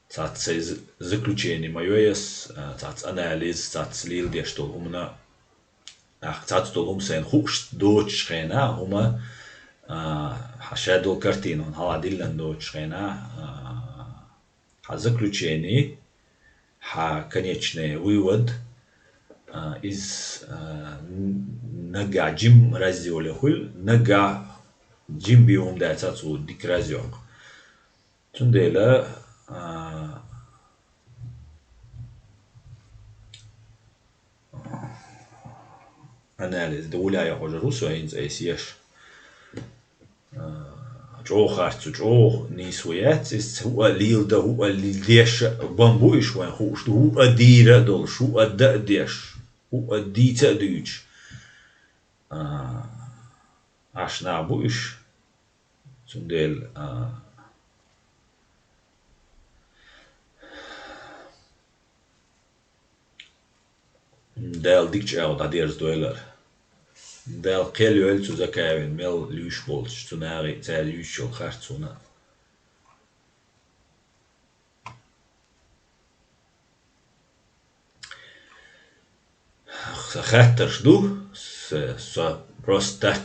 цац сай з-, заключение ма йой ас, а, цац анализ, цац леладеш долу хӀумана, ахь цац долу хӀума сайна хууш доцучу хенахь, хӀума, а, хьан ша долу картина хьуна хьала диллина доцучу хенахь, а, хьан заключение, хьан конечный вывод, а, иза, а, н-, наггахь жима разделе хуьлу, наггахь жима бен хӀума дац цо дика разйоккху. Цундела, а, анализ дан гуляя хьожур ву со хӀинца айса еш. А, чӀогӀа харцо, чӀогӀа нийса ву яц, иза хӀуъа лийла дан, хӀуъа лийла деш а бан бу иш вайн хууш ду, хӀуъа дийра а долуш, хӀуъа дан а деш, хӀуъа дийца а дуьйцуш. А, Ӏаш нах бу иш. Цундела, а, Дала дика чӀагӀо дӀадерзадойла. Дала кхел йойла цу Закаевин мел луьйш болчу, цу нахе цара юьйцуш йолу харцонна. Сан хаттарш ду, с-, со просто так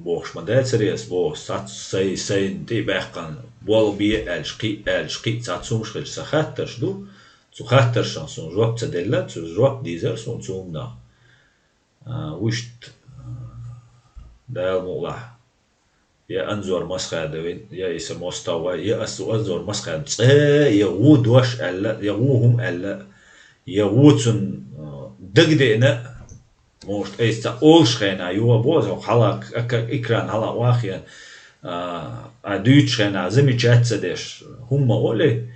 бохуш ма дацаре ас боху, сац-, сай-, сайна тӀе а баьккхина, болх бе аьлча, кхин а аьлча, кхин а цхьацца хӀумаш хилча, сан хаттарш ду. Цу хаттаршна суна жоп ца делла, цу жоп дийзара суна цу хӀуманах. А, вуьшта, а, Дала мукъалахь. Я Анзор Масхадовин, я Иса Мостовой, я ас Анзор Масхадов цкъа я ву дош аьлла, я ву хӀума аьлла, я ву цунна, а, дагадеана, может, айса ца олуш хенахь, юха боху, хьала, а, к-, экран хьала вахийна, а, а, дуьйцуш хенахь, замечать ца деш, хӀума ма олий.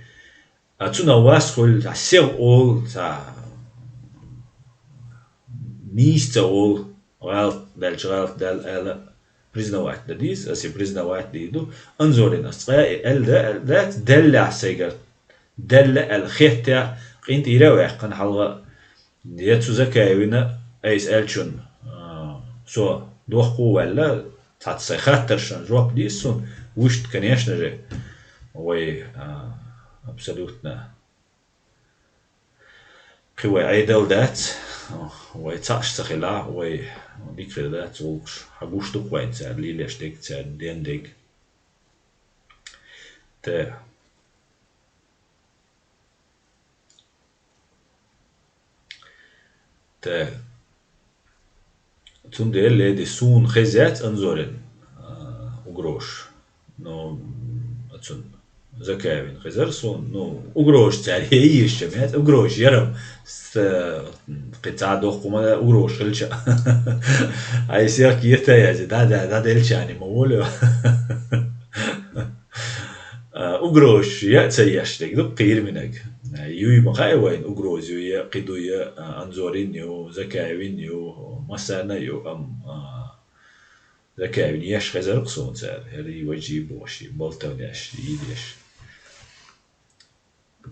А цунах вас хуьлу, цхьа сев олу, цхьа нийса ца олу, гӀалат даьлча гӀалат даьлла аьлла, признавать дан дийца, ас и признавать дийр ду. Анзорина ас цкъа а и аьлла да, аьлла дац, деллехь сайгара, делла аьлла хетта, къинтӀера а ваьккхина хьалха, я цу Закаевина айса аьллачунна, а, со дохко а ваьлла, цхьацца сайн хаттаршна жоп дийца суна, вуьшта, конечно же, вай, а, абсолютно кхин вай Ӏедал дац, вай цхьаъш ца хилахь, вай дика хир дац гӀуллакхаш. Хьан гуш ду-кх вайна цара лелош дерг, цара ден дерг. Те. Так. Цундела леди суна хеза яц Анзорин, а, угрозаш. Ну, а цун Закаевин хезара суна. Ну, угрозаш цара яйиш чам яц, угрозаш ярам с-, кхин цхьа доккху ма угрозаш хилча. Ай сехк ета язи, да, да, да, делчани ма волю. А, угрозаш я а ца еш дерг ду кхийра минарг. Юй ма хаьа вайна, угроза юй я, кхидуй я, а, Анзорин ю, Закаевин ю, массарна а ю, ам, а, Закаевин еш хезар-кх суна цара, хӀерий, важий бохуш, балтавнеш, йийдеш.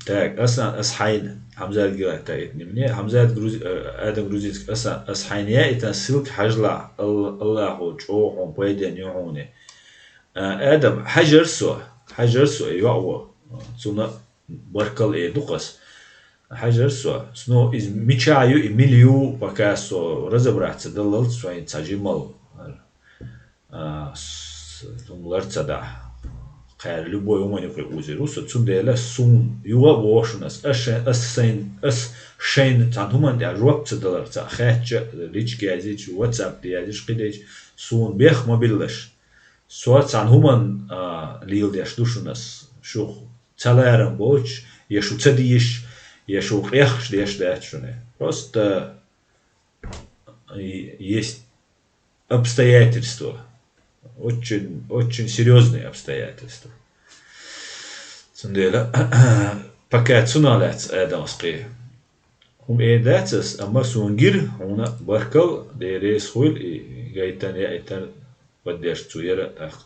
Так, аса, ас хьайна, Хьамзат Гилатаев, не мне, Хьамзат Грузи-, э, Адам Грузинский, аса, ас хьайна яита ссылка хьажла, Алла-, Аллахо чӀогӀа хьуна пайден ю хьуна. А, Адам, хьажар со, хьажар со, и йоӀ во. Цуна баркал э ду-кх ас. Хьажар со. Сно иза мича ю, и мила ю, пока со разобраться даллалц, шайн цхьа жимал, а, с-, хӀума лар ца дахь. Кхаьра любой хӀуманна юкъе узийр ву со, цундела суна юха а боху шуна ас, ас шайн, ас сайн, ас шайна цхьана хӀуманна тӀехь жоп ца далар, цхьа хаьттича, личка язйича, WhatsApp тӀе язйича, кхидайча, суна бех ма биллаш. Со цхьана хӀуманна, а, леладеш ду шуна ас, шух ца ларам боцуш, я шу ца дезаш, Я шу къехкаш деш дац шуна. Просто есть обстоятельства. Очень, очень серьёзные обстоятельства. Цундела, пока цунах лаьцна адамас кхе. ХӀума эр дац ас, амма сона гира, хьуна баркал, Дела реза хуйла и гайтар, яийтар, поддержка цо яр тӀаккха.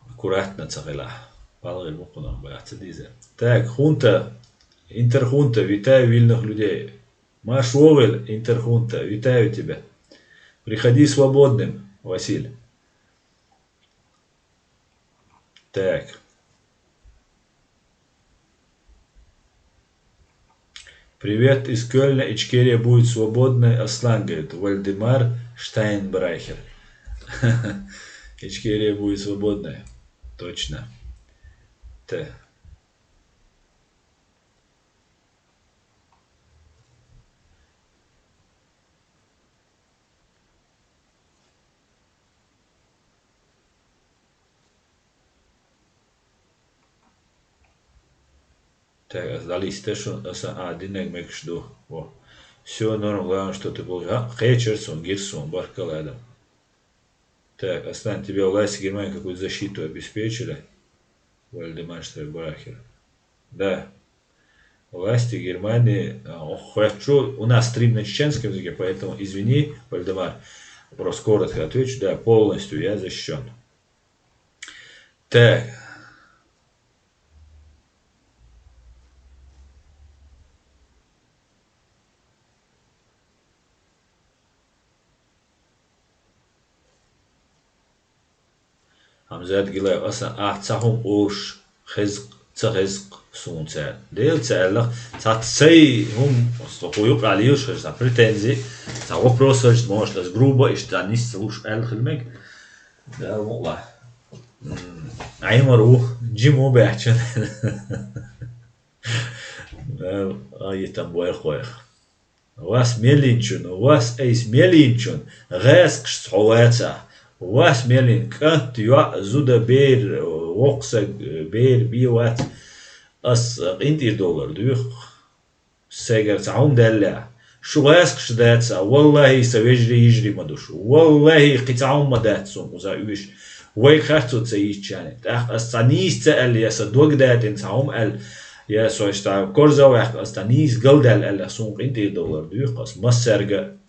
Аккуратно ца хилахь. БалгӀа буккъунах бац деза. Так, Хунта, Интерхунта, витаю вольных людей. Марш вовремя, Интерхунта, витаю тебя. Приходи свободным, Василь. Так. Привет из Кёльна, Ичкерия будет свободной, Аслан говорит, Вальдемар Штайнбрахер. Ичкерия будет свободной. Точно. Т. Так, ас дӀалистар шуна, аса а динарг мегаш ду. Во. Всё норм, главное, что ты был. А, кхечар сона, гира сона, баркал, Адам. Так, Аслан, тебе власти Германии какую-то защиту обеспечили? Вальдемар Штайнбрахер. Да. Власти Германии, а, ох, хочу, у нас стрим на чеченском языке, поэтому извини, Вальдемар, просто коротко отвечу, да, полностью я защищён. Так. Хьамзат Гилаев, аса ахь цхьа хӀума олуш хеза-, ца хеза суна цара. Дела ца аьллах, цхьа сай хӀума, со кху юкъа лелаш хеза, цхьа претензи, цхьа вопрос хеза, может, ас грубо, иштта цхьа нийса ца луш аьлла хила мега. Дала мукъалахь. М, Ӏемар ву, жима ву баьхчан. Дала, а, йитам бойла хойх. Вас меллинчун, вас айса меллинчун, гӀаьскхашца хьо вацахь. Вас меллин кӀант, йоӀ, зуда, бер, воккха саг, бер, бе вац. Ас къинтӀера доллар дуьйху. Сайгара цхьа хӀума даьллехь. Шу гӀаьскхаш дац, а, валлахӀи, сан вежарий, йижарий ма ду шу. ВаллахӀи, кхин цхьа хӀума ма дац суна кхуза уьш. Вайга харцо ца йийцчарна. ТӀаккха ас цхьа нийса ца аьлла, я сан дог датӀина цхьа хӀума аьлла, я со иштта корзагӀваьккха, ас цхьа нийса галдаьлла аьлла, суна къинтӀера доллар дуьйху ас массаьрга а.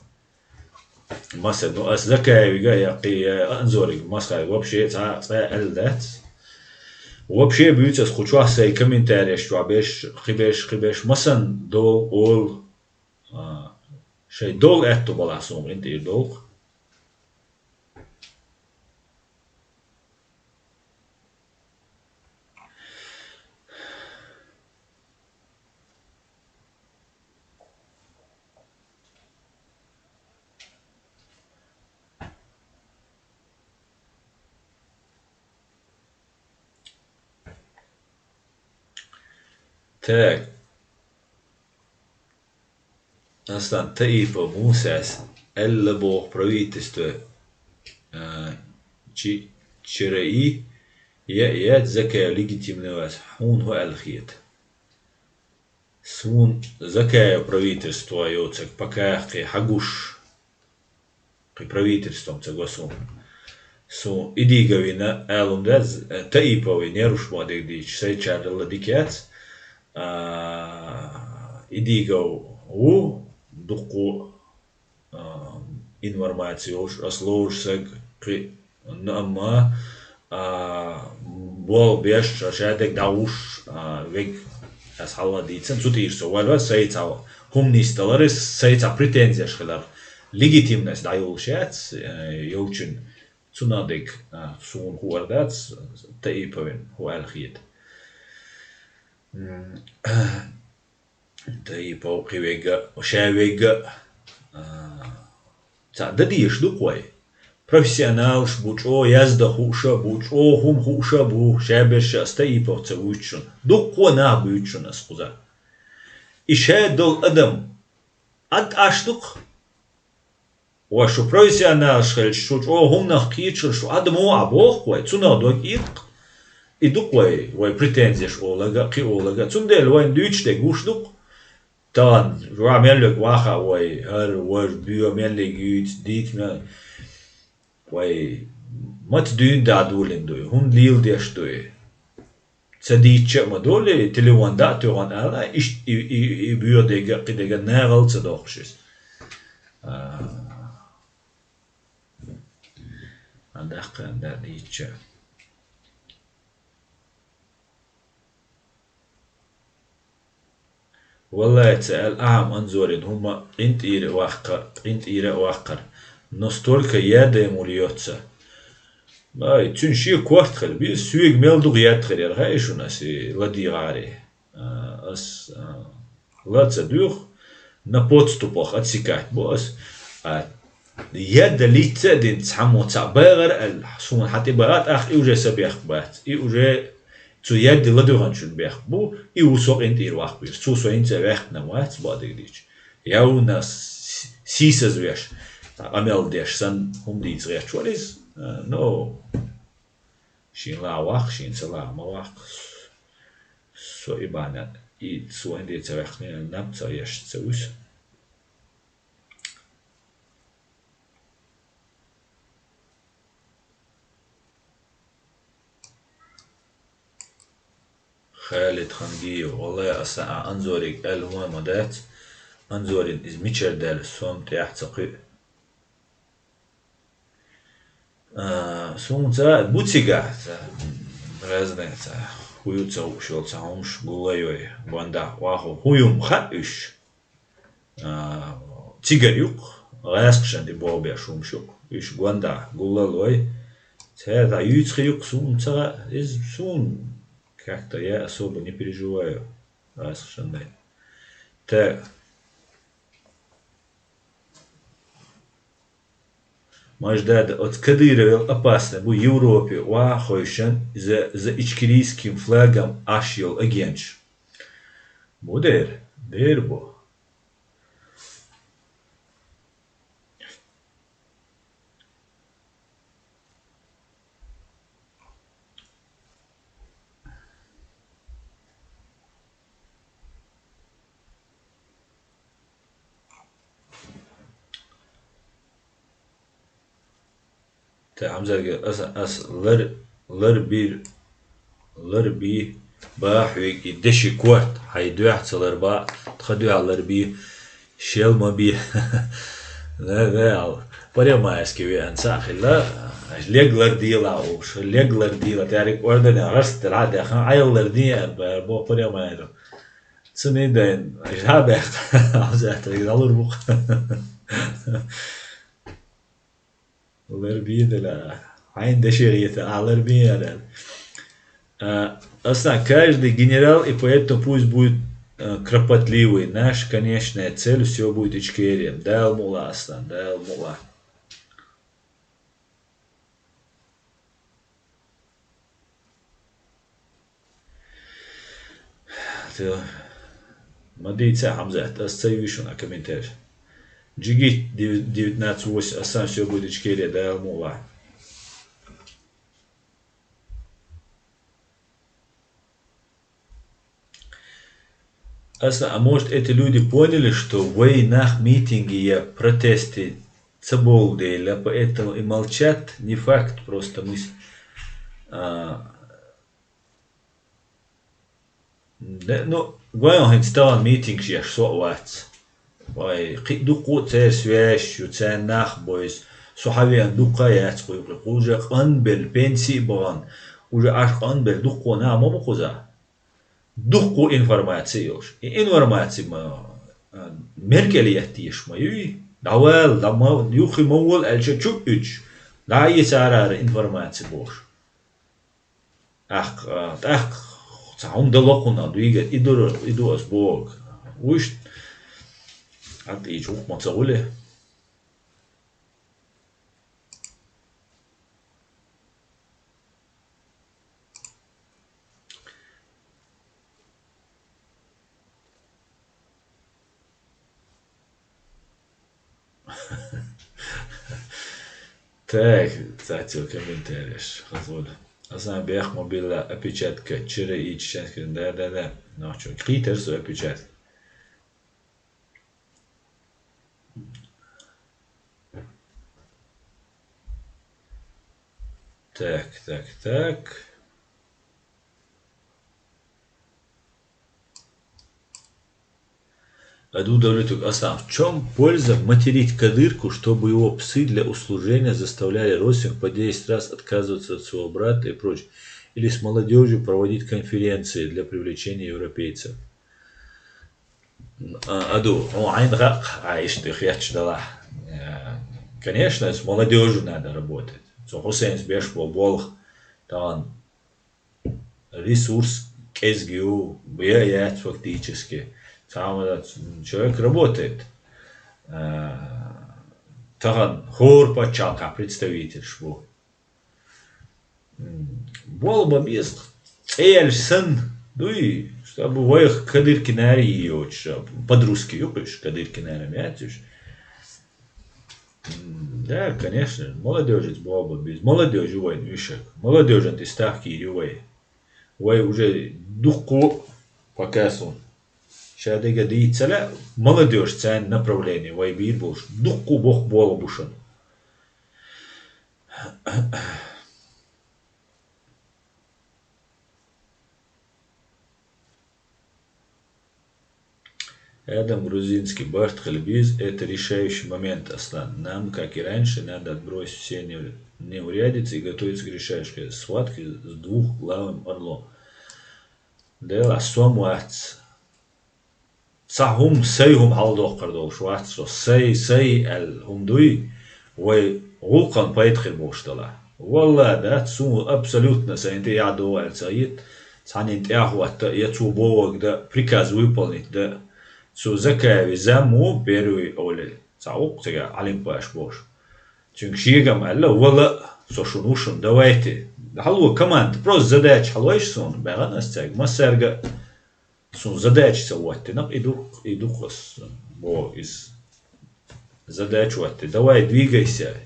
Масса, ну, ас Закаевига, я кхи, я Анзорига, Масхайга вообще цхьа, цхьа аьлла дац. Вообще буьйцу ас кху чохь сайн комментареш чохь берш, кхиберш, кхиберш, массан дол, ол, а, шайн дол аьтту балахь суна къинтӀера долу. Так. Аслан, Таипов Мусас аьлла боху правительство, а, чи-, чараи, я, я Закаев легитимный вац, хьуна хӀун аьлла хета? Суна Закаев правительство йоцург пока кхин хьагуш. Кхин правительством ца го суна. Суна и дийга вина алун дац, Таиповин яруш ма дерг дийча, сайчаралла ла дика яц. А, и дийга ву дуккху, а, информаци йолуш, ас лоруш саг кхин, но амма, а, болх беш, ша, ша дерг дӀагӀуш, а, вег ас хьалла дийцан, цу тӀера со вара, сай цхьа хӀума нисдалар, сай цхьа претензеш хилар. Легитимность дӀайолуш яц, э, йолчун цунах дерг, а, суна хуур дац, Таиповин хӀун аьлла хета. М, Таипов кхин вега, ша вега, а, цхьа дан дезаш ду-кх вай. Профессионалаш бу, чӀогӀа яздан хууш а бу, чӀогӀа хӀума хууш а бу, ша берш а ас Таиповца вуьйцу шуна. Дуккха а нах буьйцу шуна ас кхуза. И ша долу адам Ӏад Ӏаш ду-кх. Ва шу профессионалаш хилча, шу чӀогӀа хӀуманах кхеташ хилча, шу адамо а боху вай, цунах дог ийркх. И ду-кх вай, вай претензеш олага, кхы олага. Цундела вайна дуьйцуш дерг гуш ду-кх. Тахана жоа мел верг ваха вай, хӀара, важа, боьха мел ерг юьйцу, дийца мел. Вай маца дуьйна дӀадолийна дуй, хӀунда леладеш дуй? Ца дийцча а ма долий, телефон дӀа а тоьхна аьлла, иштта и, и, и боьха дерг а, кхы дерг а нахала ца доккхуш иза. А, а даккха а дӀа дийцча. Валлай, ца аьлла, ахьа-м Анзорин хӀума къинтӀера а ваккха-, къинтӀера а ваккхар. Но столько яда ему льётся. Ай, цуьнан шен корта хир, бис, соьга мел дукха яд хир яра, хаьий шуна, ас и ладийгӀаре. А, ас, а, ла ца дуьйху, на подступах отсекать бу ас. А, яд лицца а дина цхьаммо цхьаъ багӀар аьлла, суна хьан тӀе баха, тӀаккха и уже са бехк бац. И уже цу яд ладуьйхначун бехк бу, и ву со къинтӀера ваккха веза. Цо со хӀинца а ваьккхина вац, бакъдерг дийцча. Я ву на с-, сийсазвеш, цхьа къамел деш санна, хӀума дийца гӀерташ вара иза. А, ну, шена лаха ваккха, шена ца лаха ма ваккха. Со и бахьана, и со хӀинца а ца ваьккхина, наб ца еш ца вуьсу. Халид Хангиев, валлай, аса а Анзорига аьлла хӀума ма дац, Анзорин иза мичара даьлла, со-м тӀехь ца кхуьу. А, суна ца бу цигахь, ца, разная ца, хӀун ю ца хууш йолу ца хӀумаш гуллайой, гондахь охьахо, хӀун ю-м хаьа уьш? А, цигара ю-кх, гӀаскхашна тӀе богӀу беш хӀумаш ю-кх. Уьш гондахь гуллалой, цара дӀа юьйцу хи ю-кх, суна ца хаьа, иза суна как-то я особо не переживаю, гӀаскхашна дай. Так. Маждада, оцу Кадыровел опасный бу Европе охьахевшина за, за ичкерийским флагом Ӏаш йолу агенташ. Бу дера, дера бу. Те, Хьамзатга, аса, ас лар, лар бир, лар би, ба хьоьга и деши корта, хьайн дуьхьа ца лар ба, тха дуьхьа лар би, шел ма би. Да, да, ал. Паремаевски веан ца хилла, лег лар дела уш, лег лар дела, тярик ордене раст дела, дяхан, айл лар дела, бо Паремаев. Цуни дайн, жабех, Хьамзат, залур бух. Ларбийна, хьайн дешерийта, а, ларбийна. А, аса каждый генерал, и поэтому пусть будет, а, кропотливый. Наша конечная цель, все будет Ичкерия. Дала мукъла, Аслан, Дала мукъла. Тё. Ма дийца, Хьамзат, ас ца юьйшу на комментарий. Джигит дев-, девятнадцать восемь, асан все будет Ичкерия, да, мула. Аса, а может, эти люди поняли, что вай нах митинги я протесты ца болу дела, поэтому и молчат, не факт, просто мы с-, а, де, ну, гой хӀинца тахана митингаш еш со а вац. Вай, кхин дуккха а церан связь ю, церан нах бойза. Со хьавеана дуккха а яц кхуьйкхуьй. Кху уже къанбелла, пенсий а бахана, уже аш къанбелла дуккха а нах ма бу кхуза. Дуккха а информаци а йолуш. И информаци ма, а, меркӀал еттийша ма юй. ДӀавала, дӀа ма, юххе ма вола аьлча чу а уьдуш. ДӀа а йицарара информаци бохуш. ТӀаккха, а, тӀаккха цхьа хӀума дан локхунах дуьйгар, и дура, и ду ас боху. Вуьшта, хьан тӀийча вукху ма ца гӀуле. Так, цацо комментареш, хазула. Асан бехк ма билла опечатка. Чира и чеченский. Да, да, да. Ну, чё, кхитар со опечатка. Так, так, так. Аду Давлетук Аслан, в чем польза материть кадырку, чтобы его псы для услужения заставляли родственников по десять раз отказываться от своего брата и прочее? Или с молодежью проводить конференции для привлечения европейцев? А, аду, о, айн гак, а, ишти хьяч дала. Э, конечно, с молодежью надо работать. Со Хусейнс беш бо болх, тан ресурс кӀезиг ю, я яц фактически. Цхьа хӀума дац, человек работает. А, тахан хӀора паччахьалкхехь представитель шу бу. М, болх бан беза, цӀе яьлча санна дуй, чтобы вайх кадыркинара йийоцуш, под русский ю кхуьш, кадыркинара яц уьш. М, да, конечно, молодёжица болх бан беза. Молодёжь ю вайн уьш. Молодёжан тӀе ставка йийр ю вай. Вай уже дуккха пока суна. Ша дерг дийца ца лаьа, молодёжь царна направление вай бийр болуш. Дуккха боккха болх бу шуна. Адам Грузинский, барт хила беза, это решающий момент, Аслан. Нам, как и раньше, надо отбросить все не-, неурядицы и готовиться к решающей схватке с двух главным орлом. Делахь сом вац. Цхьа хӀума, сай хӀума хьаладоккхур долуш вац со. Сай, сай аьлла хӀума дуй, вай гӀуллакхан пайда хир болуш делахь. Валла, дац, суна абсолютно сайн тӀе яхь догӀу аьлла ца хета, цхьаннен тӀехӀотта, я цо бохург дан, приказ выполнить дан. Цу Закаевн зам ву, первый олий, цхьа вукху цигахь Ӏалимпаш бохуш. Цуьнга шегам аьлла, вала, со шуна ву шуна, давайте. Хьало команда, просто задача хьалойша суна, баьхна ас цаьрга. Массаьрга а суна задача ца хӀоттина, и ду, и ду ас, боху иза. Задача хӀоттий, давай, двигайся.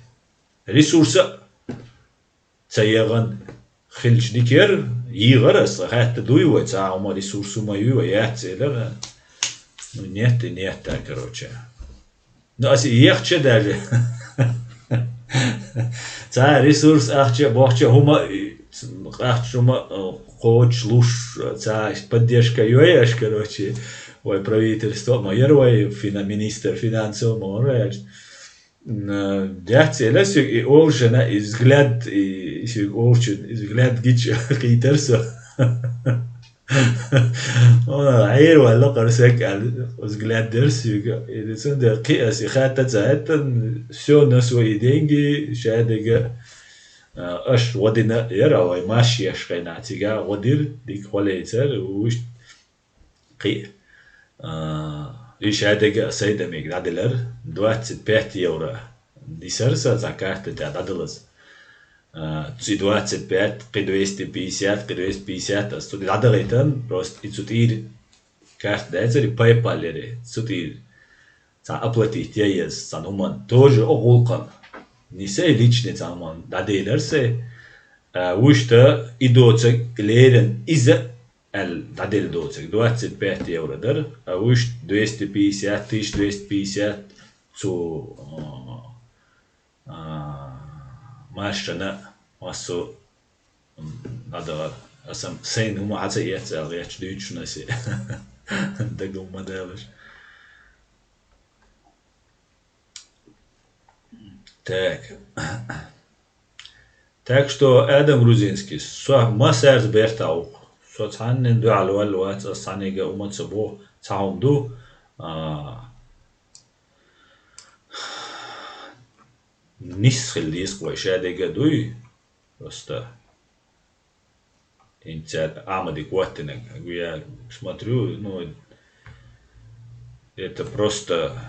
Ресурса а ца ягӀан хилча дикера, йийгӀар ас, хаьтта дуй вай, цхьа хӀума ресурс хӀума юй вай, яц элира. Ну, нет и нет, да, короче. Ну, ас и ехча даже. Цхьа ресурс, ахча, бохча хӀума, ахча хӀума, э, кхочуш, луш, цхьа поддержка йой аш, короче, вай правительство, ма яра вай фина-, министр финансов, ма вара аьлча. М, дац, эла соьга и олушана, и взгляд, и соьга олучун, и взгляд гича кхийтар со. О, Ӏер ваьлла кхара саг аьлла, взгляд дара соьга. И цундела кхин ас и хатта ца хӀоьттина, всё на свои деньги, ша дерг, а, аш гӀо дина яра, вай машеш хенахь цига гӀо дира, дика хьо лецара, уьш кхин. А, и ша дерг а Сайдамиг дӀаделира, двадцать пять евро дисира сан цхьа карта тӀехь дӀадалаза. А, цу двадцать пять, кхин двести пятьдесят, кхин двести пятьдесят, ас цу тӀе дӀадахийтина, просто и цу тӀера карта дацара, и PayPal яра, цу тӀера цхьа оплатить ян еза, цхьана хӀуманна. Тоже оха гӀуллакхана. Не сай личный цхьана хӀуманна дӀаделира сай. А, вуьшта и доцург леррина иза аьлла дӀаделла доцург двадцать пять евро дара, а вуьшта двести пятьдесят, тысяча двести пятьдесят цу, а, а, маршана массо, м, дӀадахара. Аса-м сайна хӀума хьа ца эца аьлла гӀерташ дуьйцуш аса. Дагам ма далаш. Так. Так что, Адам Грузинский, со массаьрца бертахь ву-кх. Со цхьаннан дуьхьал ваьлла вац, ас цхьаннега хӀума ца боху, цхьа хӀума ду. А, нис хила деза-кх вай, ша дерг а дуй. Просто хӀинца Ахьмадик хӀоттинарг, я смотрю, ну, это просто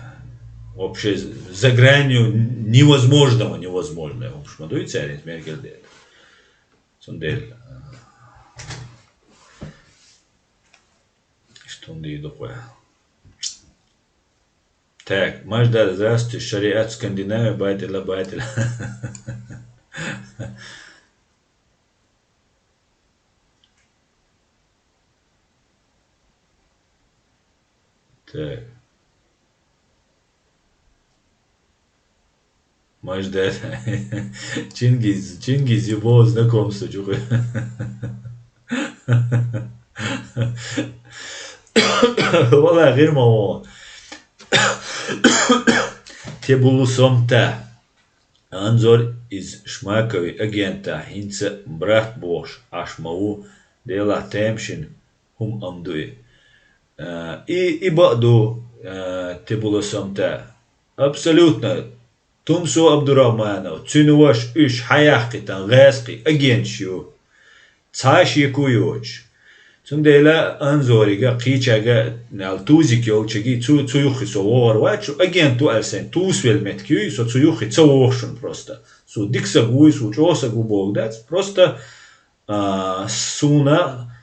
вообще за гранью невозможного, невозможное. В общем, дуй цаьрца мергел дела. Цундела, а, что он ду духуя. Так, Мажда, здравствуйте. Шариат Скандинавии, байтила, байтила. Так. Может, это Чингиз, Чингиз его знакомство, чё хуй. Вала гирма о. Те булу сомта. Анзор из Шмакови агента хинца брат бош ашмаву дела темшин хум амдуи. Э, и, и баъду, э, те булу сомта. Абсолютно. Тумсу Абдурахманов, цуьнан ваша уьш хьаяхкхийтан гӀаьскхи агенташ ю. Цхьа шеко йоцуш. Цундела Анзорига, кхийчаьрга, аьлла, тузик йолчаги, цу, цу юххе со вогӀар вац, шу агент ву аьлла сайн тусвелла меттиг юй, со цу юххе ца вогӀу шуна просто. Со дика саг вуй, со чӀогӀа саг ву боху дац, просто, а, суна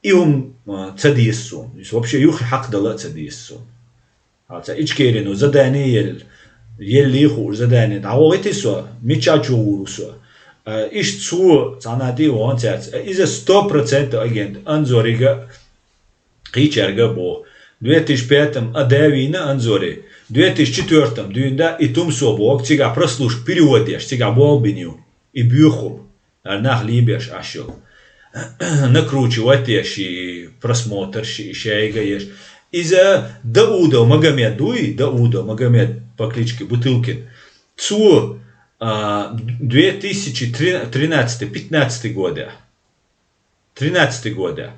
и хӀума, а, ца деза суна. Иза вообще юххе хьакхадала а ца деза суна. Хьал ца Ичкерину задание елла, елли хууш задание, дӀавогӀийти со, мича чу гӀур ву со. А, иштта цо, цхьана тӀе а вахана цаьрца, а, иза сто процентов агент, Анзорига, кхийчаьрга а боху. Две тысячи пятом а да вийна Анзори, две тысячи четвёртом дуьйна да, и Тумсо боху, цигахь прослушка перевод еш, цигахь болх бина ю, и боьху хӀума. Ара нах лийбеш Ӏаш йолу. Накручивать еш и просмотр ши, и шайга еш. Иза Даудов Магомед дуй, Даудов Магомед по кличке Бутылкин. Цо, а, две тысячи тринадцатый-пятнадцатый года. Тринадцатый года.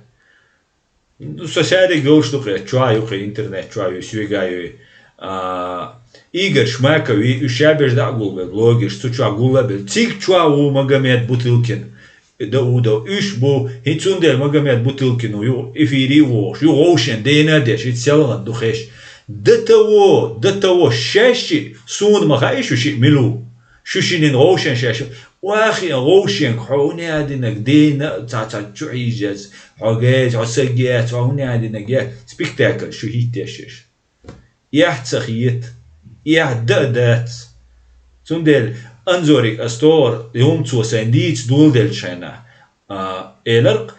Ну, со шаьриг йолуш ду кхе, чохь ю кхе, интернет чохь ю, соьга ю. А, Игорь Шмаков, и уьш шаберш дӀа а гулбелла, блогерш, цу чохь гулла а белла. Цига чохь ву Магомед Бутылкин, Даудов. Уьш бу, хӀинца цундела Магомед Бутылкин ву, ю эфире а вогӀуш, ю гӀовшен дена а деш, хӀинца селгӀан ду хеш. До того, до того, шаьш шиъ, суна ма хаьа шу шиъ мила ву. Шу шиннан гӀовшен шаьш. Вахиан гӀовшенга хьо хӀун яа динарг дийна, цхьа-цхьа чу хьийжаза, хьо геза, хьо са геца, хьо хӀун яа динарг яц, спектакль шу хӀиттеш еш. Эхь ца хета, эхь дан а дац. Цундела Анзориг ас тохара, и хӀума цо сайн дийца доладелчу хенахь, а, эларх,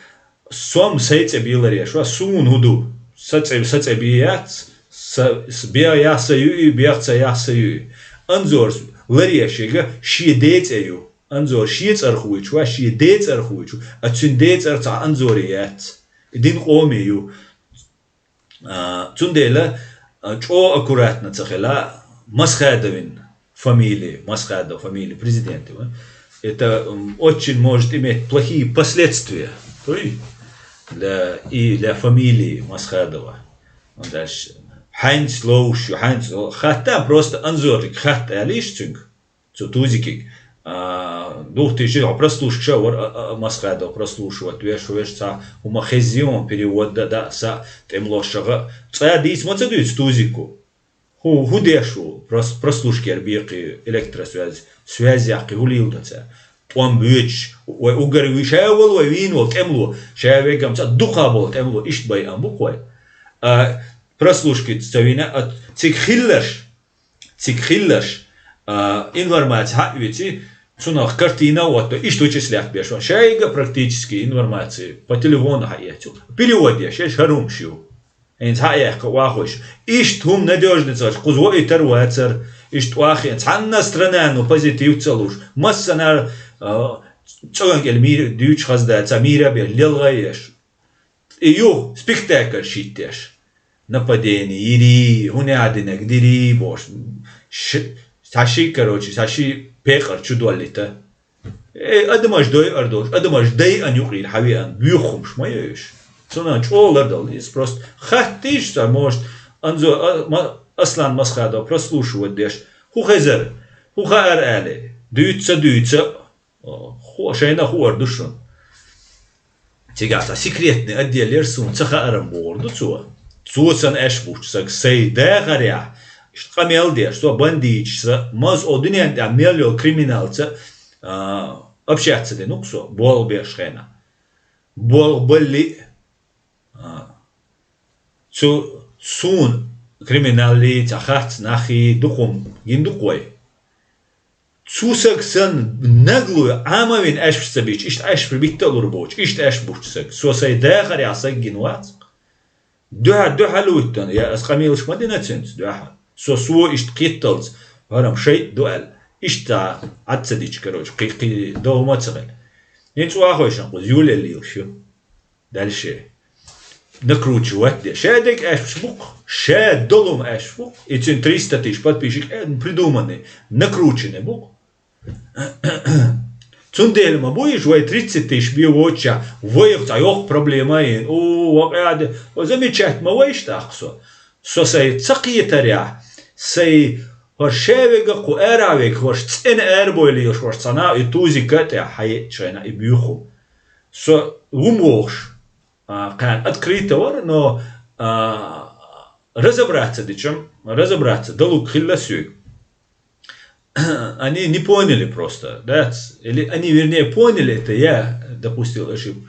Со-м сайн цӀе бе ларъеш вац, суна хӀун ду? Сан цӀе, сан цӀе бе яц, сан, сан бех яхь сан ю и, бех ца яхь сан ю и. Анзорс ларъеш ерг шен ден цӀе ю. Анзор шен цӀарах вуьйцуш вац, шен ден цӀарах вуьйцуш ву, а цуьнан ден цӀарах цхьа Анзоре яц. И дин къоме ю. А, цундела, а, чӀогӀа аккуратно ца хила, Масхадовин фамилия, Масхадов фамилия президента, ва? Это, м, очень может иметь плохие последствия, то есть для, и для фамилии Масхадова. Он дальше, хьаьнца ловш ю, хьаьнца ло-, хатта просто Анзориг хатта аьлла иштта цуьнга. Цу тузикиг. А, духтийша хьо прослушка ша вара, а, а, Масхадов прослушивать веш, веш цхьа хӀума хеззий хьуна перевод дан, да, са тӀемалошагӀа. Цкъа дийца ма ца дуьйцу тузику. ХӀу, хӀу деш ву? Прос-, прослушкера бекхий электросвязь, связь яккхий хӀу лийла дан цара? ТӀом боьдуш, вай угар вуьйш а волу, вай вийна волу тӀемало, ша вегам цхьа дукха болу тӀемало, иштта байъам бу-кх вай. А, прослушкица ца вийна, а, цига хилларш, Цига хилларш, а, информация хьаъ вици, цунах картина а отто, иштта вычислять беш ван. Шайга практически информация по телефону хьаэцу. Перевод еш, еш хӀара хӀумаш ю. ХӀинца хьаэхка вахуш. Иштта хӀума надёжный царш, кхуза воуьйтар вацар, иштта ваххе, цхьанна странано позитив ца луш, массанхьа, а, цӀоган кӀел мийра дуьйцуш хазда, цхьа мийра беш, лелгӀа еш. И юха спектакль шийтта еш. Нападение йирий, хӀун яа динарг дирий, бохуш. Ш-, цхьа ши, короче, цхьа ши пекъар чу доллита. Э, адамаш дойъар долуш, адамаш дайъан юкъера хьан веана, боьху хӀумаш ма йойуш. Цунах чӀогӀа лардала иза просто. Хаттийша ца, может, Анзо-, а, ма-, Аслан Масхадов прослушивать деш. ХӀун хезар? ХӀун хаьара аьле? Дуьйцу ца дуьйцу? Ху-, шайна хуур ду шуна. Цигахь цхьа секретный отдел яра суна ца хааран бохур ду цо. Цо сан аьш бучу сага сайн дахарехь, иштта къамел деш, со бандиташ ца, маза о дуьнен тӀехь мел йолу криминалца, а, общаться дина ву-кх со, болх беш хенахь. Болх балли, а, цу суна криминаллий, цхьа харц наххий, дукха хӀума гина ду-кх вай. Цу сага санна нагло Ӏамавина аьшпаш ца бича, иштта аьшпаш битта а лур боцу, иштта аьшпаш бучу сага. Со сайн дахарехь саг гина вац. Дуьхьа, дуьхьа луьттан, я ас къамелаш ма дина цуьнца дуьхьа. Со, со иштта кхетталц, хӀарам шайтӀа ду аьлла. Иштта Ӏад ца дича, короче, кхи-, кхи догӀма ца хилла. ХӀинца вахойшан кхуза Юля лелаш ю. Дальше. Накручивать де. Ша дег аьшпаш букх, ша долум аьшпаш букх. И цуьнан триста тысяч подписчик э, придуманный, накрученный букх. Цундела ма бу иш вай тридцать тысяч бе воцча, вайх цхьа йоккха проблема а йина. О, вакъа де, о, замечать ма вайш тӀаккха со. Со сай ца кхетарехь, сай хӀорш шавега кху ара вега, хӀорш цӀена арабойла лелаш, хӀорш цхьана и тузика а тӀехь хьаеъча шайна и буьйху. Со вум вохуш, а, кхаьна открыто вара, но, а, разобраться дичам, разобраться далуг хилла соьга. Они не поняли просто, да, или они, вернее, поняли это, я допустил ошибку.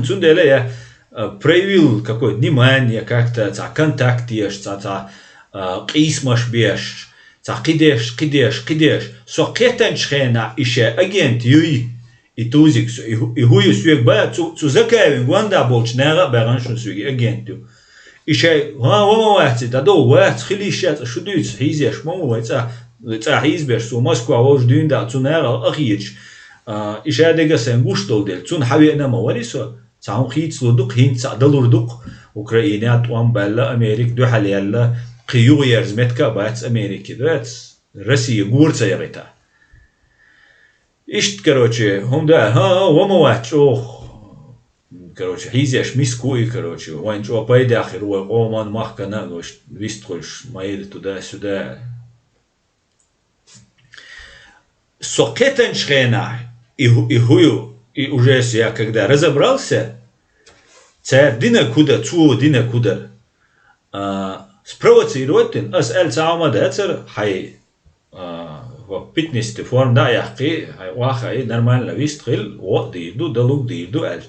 Цундела я, а, проявил какое-то внимание как-то, цхьа контакт еш, цхьа, цхьа, а, къийсамаш беш, цхьа кхидеш, кхидеш, кхидеш. Со кхетанчу хенахь и ша агент юй, и тузик, и, хӀу- и хӀу ю соьга ба, цу, цу Закаевин гонда болчу наха а баьгӀна шун соьга и агент ю. И шай, ха, ва ма вац, и дӀадо вац, хила йиш яц, шу дуьйцу, хьийзеш ма ву вай цӀа, цӀа хьийзабеш, цо Москва вовш дуьйна даьлла, цу наха а хеташ, а, и ша дега сайн гуш долу дела, цунна хьавеана ма вари со, цхьа хӀума хийцалур ду-кх, хӀинца цхьаъ далур ду-кх, Украинехь тӀом баьлла, Америка дуьхьал яьлла, кхин юха ерза метка а бац Америки, дац, Россия гора ца яхита. Иштта, короче, хӀума да, хӀа, ва ма вац чӀогӀа. Короче, хьийзеш миска ву и, короче, вайн чӀогӀа пайдехь хир ву вай къоман, махкана, вист хуьлуш, ма-, туда-сюда. Со кхетанчу хенахь, и хӀу-, и хӀу ю, и уже я когда разобрался, цара динарг хӀу дар, цо динарг хӀу дар. А, спровоцировать дина, ас аьлла ца хьо ма дацара, хьай, а, хӀо питнести форма дӀа а яккхий, хьай охьахаий, нормально вист хила, гӀо а дийр ду, далуг дийр ду аьлча.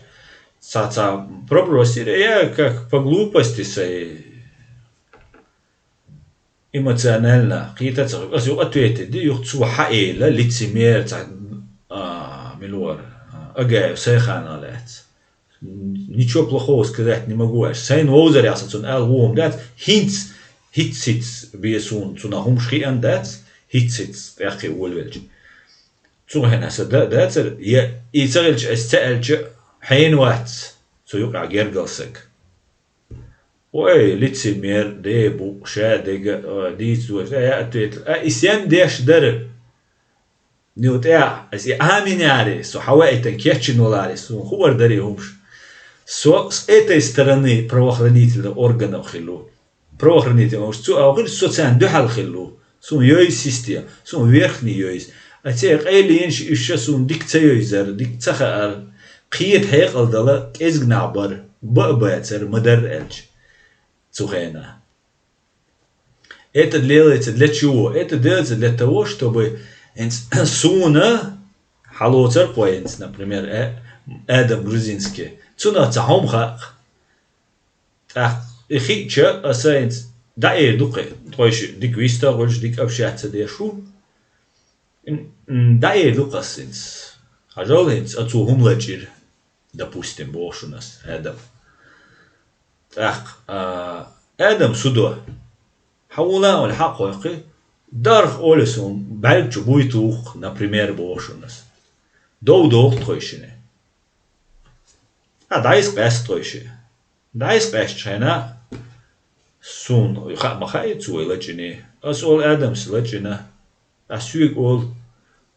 Цхьа, цхьа пробросили, я как по глупости сай эмоционально кхета ца хилла. Ас юха ответить ди, юха цо хьаэла, лицемер, цхьа, а, мила вара, а, Агаев Сайхана лаьцна. Ничего плохого сказать не могу аьлча. Сайна вовзарехь сан цунна аьлла ву хӀума дац, хӀинца, хӀиц-хӀиц бен суна цунах хӀумаш хиъна дац, хӀиц-хӀиц тӀаьххе волавелча. Цу хенахь сан да-, дацара, я и ца хилча, ас ца аьлча, хьенан вац цу юкъахь гергара саг. Ой, лицемер, де бу, ша дега, а, дийца дош, а, я ответил. А, и сен деш дара? Ну, тӀе, ас и Ӏаминехьаре, со хьаваийтан кечйина валаре, суна хуур дарий хӀумаш. Со с этой стороны правоохранительных органов хилла ву. Правоохранительных органов, цу а хир, со царна дуьхьал хилла ву. Суна йойза система, суна верхний йойза. А церан къайленаш уьш ша суна дика ца йойзара, дика ца хаара, кхета хьекъал дала кӀезиг нах бара, баа бацара, ма-дарра аьлча. Цу хенахь. Это делается для чего? Это делается для того, чтобы хӀинца суна хьалоцар кхо хӀинца, например, э, Адам Грузинский. Цунах цхьа хӀума хаьа. ТӀаккха и хиъча, аса хӀинца дӀаэр ду кхе, тхойша дика вист а хуьлуш, дика общаться деш ву. М, м, дӀаэр ду-кх ас хӀинца. Хьажал хӀинца, а цо хӀума лачкъийра. Допустим, боху шуна ас, Адам. ТӀаккха, а, Адам судо. Хьан вуна а олу хьакъ хьо кхин? Дарх олу суна, бӀаьрг чу буй туху, например, боху шуна ас. Дов доху тхойшине. А, дӀайса къаьста тхойшине. ДӀайса къаьстачу хенахь, суна хаа ма хаьа, цо вай лачкъийний. Ас олу, Адамс лачкъийна. Ас соьга олу,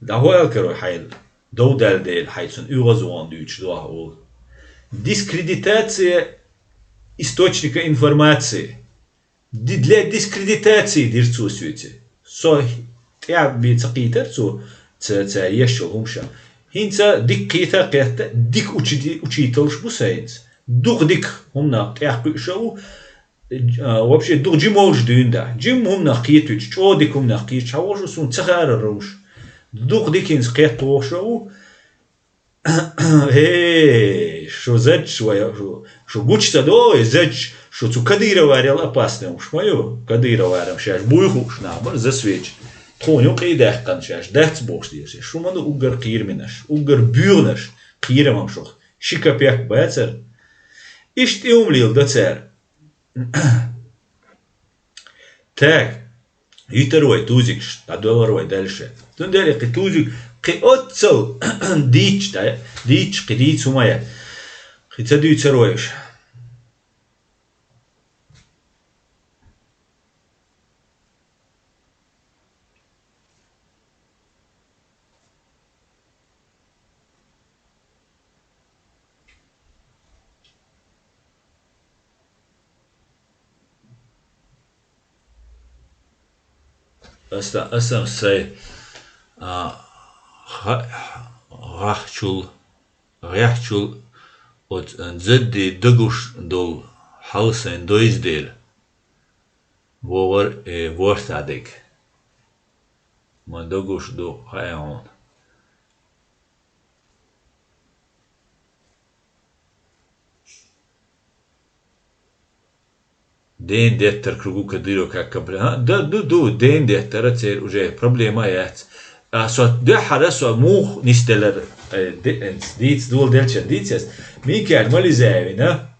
дӀахӀоьлла карой хьайна, дов даьлла дела, хьайцунна оьгӀазвахана дуьйцуш ду ахь олу. Дискредитация источника информации. Ди-, для дискредитации дира цо соьца. Со тӀаьхьа бен ца кхийтара цо, ца, ца еш йолу хӀума ша. ХӀинца дика кхета а кхетта, дика учи-, учийталш бу сайца. Дукха дика хӀуманах тӀаьхьа кхуьуш а ву, а, вообще дукха жима волуш дуьйна да. Жима хӀуманах кхетуьйтуш, чӀогӀа дика хӀуманах кхетуьйтуш, хьан вожу суна ца хаьара хӀумаш. Дукха дика хӀинца кхетта вохуш а ву. Э, шу задча вай, шу, шу гучу ца до, и задча, шу цу Кадыроварел опасный хӀумаш ма ю. Кадыроварам шаьш буй хууш нах бара, засвеча. Тхуна юкъа а даьккхина шаьш, дац бохуш деза. Шу ма ду уггар кхерамаш, уггар боьгӀанаш, кхерамам шух. Ши капек бацара. Иштта и хӀума леладо цара. Так, йитар вай тузикаш, дӀадоьлхур вай дальше. Цундела кхин тузик, кхин оццал дийцча, да, дийцча, кхин дийца хӀума яц. Кхин ца дуьйцур вай уж. Аса, аса сай, а, гӀа-, гӀахчул, гӀехчул оц-, зудий дагуш долу хьал сайн дойза дела, бохура, э, ворхӀ цхьа дерг. Ма дагуш ду, хаьа хьуна. Ден деттар кругу Кадыров как компля-, а, да, ду, ду, ден деттара церан уже проблема яц. А со дуьххьара со муха нисделар, э, де-, э, дийца дола делча дийцес. Микаил Мализаевна,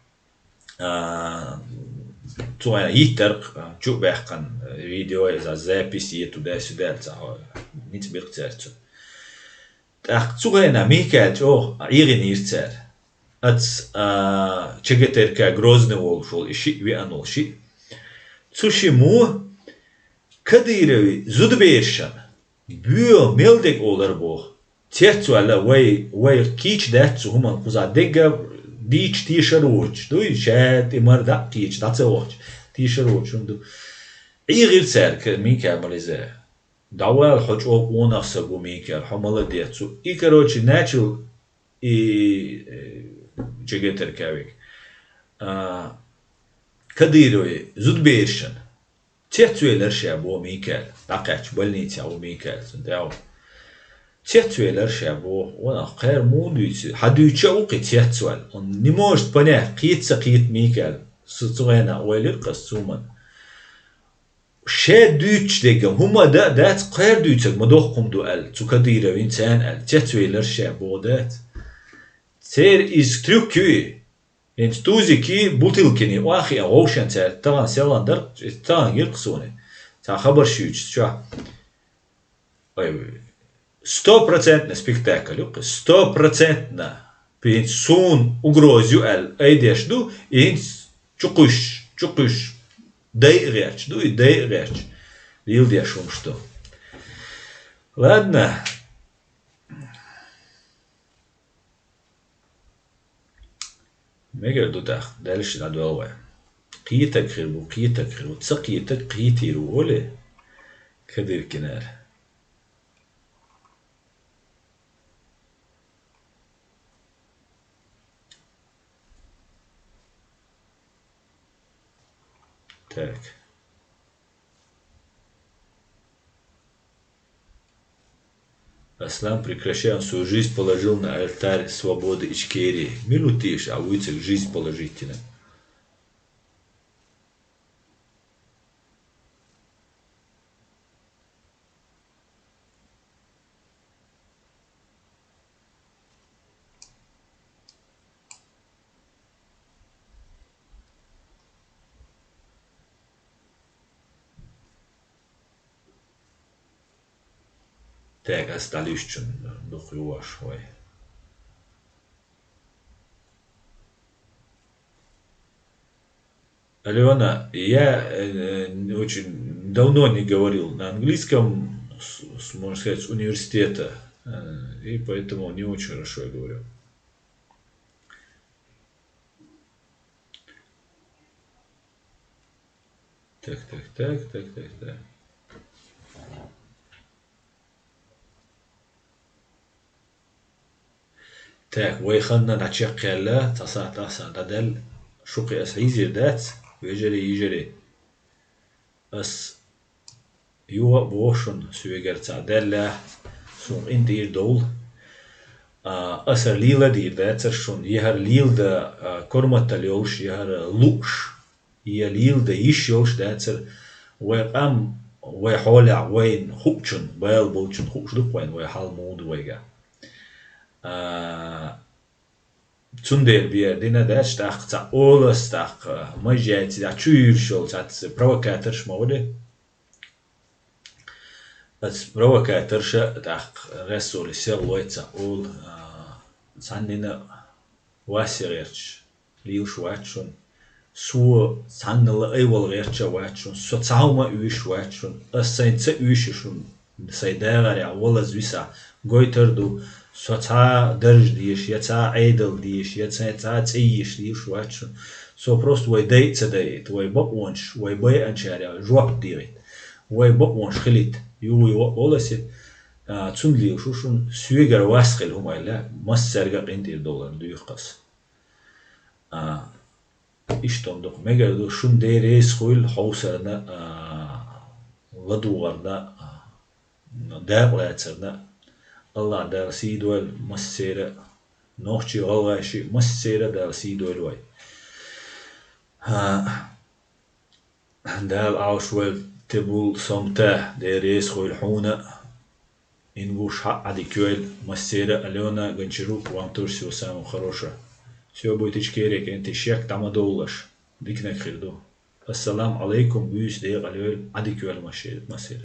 а, цу вайна йиттарх, а, чу баьккхина, э, видео, иза запись е туда-сюда, ца, ниц бирх цаьрца. ТӀаккха цу хенахь Микаил чӀогӀа ӀийгӀина йира цара. Ац, а, ЧГТРК Грозный волуш волу и шиъ веана волу шиъ. Цу шиммо Кадыровн зудаберашна боьха мел дерг олура боху. Цецваьлла вай, вай кийча дац цу хӀуманна кхузахь дегга дийча тешар воцуш. Дуй, ша тӀе мара дакъа кийча, дӀа ца вахча, тешар воцуш хӀума ду. ӀийгӀира цара Микаил Мализаев. ДӀавала хьо чӀогӀа къонах са гу, Микаил, хьо молодец. И, короче, начал и, э, ЧГТРК век. А, Кадыровн зудаберашна. Цецвелира ша боху Микаил. ДӀакхаьчча больницехь ву Микаил, цунна тӀе а ву. Цецвелира ша боху. Ванах, кхера муха дуьйцу? Хьан дуьйцу а ву кхин цецваьлла? Он не может понять, кхета ца кхета Микаил. Цу, цу хенахь ойла йира-кх ас цу хӀуманна. Ша дуьйцуш дерг хӀума дан а дац, кхера дуьйцург ма доккха хӀума ду аьлла, цу Кадыровн царна аьлла, цецвелира ша боху дац. Церан иза трюк ю и. ХӀинца тузикий, бутылкиний охьахиъна вовшен цара тахана селхан дара, тахана гира-кх суна. Цхьа хабарш юьйцуш чохь. Ой, стопроцентный спектакль ю-кх, стопроцентно. ХӀинца суна угроз ю аьлла айдеш ду, и хӀинца чукхуьйсуш, чукхуьйсуш, дайа гӀерташ ду, и дайа гӀерташ леладеш хӀумаш ду. Ладно. Мегар ду тӀаккха, дальше дӀадоьлху вай. Кхетаг хир бу, кхетаг хир бу. Ца кхетаг кхетийр ву, олий, Кадыркинара. Так. Аслан, прекращай, он свою жизнь положил на алтарь свободы Ичкерии. Мила ву те аш, а вуьйцург жизнь положить йина? Так, ас дӀалуьйш чун дукха юваш вай. Алена, я, э, очень давно не говорил на английском, с, с, можно сказать, с университета, э, и поэтому не очень хорошо я говорю. Так, так, так, так, так, так. Так, вай ханна дӀачекхъяьлла, цхьа сахьт аса дӀадаьлла, шух аса хьийзийр дац, вежарий, йижарий. Ас юха а боху шуна, соьгара цхьа даьлла, суна къинтӀера довла. А, аса лела дийр дацара шуна, яхӀара лела дан, а, корматалла йолуш, яхӀара лууш. Я лела дан йиш йолуш дацара, вай къам, вай хьолехь вайна хуучун, бала болчун хууш ду-кх вайна вай хьал муха ду вайгахь. А, Цундела бер дина дац, тӀаккха цхьа олас, тӀаккха мажжайца, я чу юьрш йолу цхьацца провокаторш ма вали. Ас провокаторша тӀаккха гӀессале сел вайца олу, а, цхьаннина васе гӀерташ лелаш вац шуна. Со цхьаннала айвал гӀерташ вац шуна. Со цхьа хӀума а уьйш вац шуна. Ас сайн ца уьйшу шуна. Сайн дагӀарехь валаз виса гойтар ду, со цхьа дарж деш, я цхьа Ӏедал деш, я цхьа, цхьа цӀе еш лелаш вац шуна. Со просто вай дайа ца дайийта, вай бакъонаш, вай байанчарех жоп дийгӀийта, вай бакъонаш хилийта, юй ваъ оласе, а, цунна лелаш ву шуна, соьгара вас хила хӀума аьлла, массаьрга а къинтӀера довлар дуьйху ас. А, Иштта дукха мегар ду, шун Дела реза хуьлда хьовсарна, а, ладугӀарна, а, дакъалацарна. АллахӀ Дала сий дойла массеран а, нохчий, гӀалгӀаший, массеран а Дала сий дойла вай. А, Дала Ӏалаш войла, Тебул Сомта, Дела реза хуьлда хьуна. Ингуш хьаъ Ӏадика йойла, массеран а, Алена, Гончарук, вам тоже всего самого хорошего. Всё, буйтича кхерекӀентий шек дӀа ма довлалаш. Диканиг хир ду. Ассаламу Ӏалайкум, буьйса декъала йойла, Ӏадика йойла массеран а.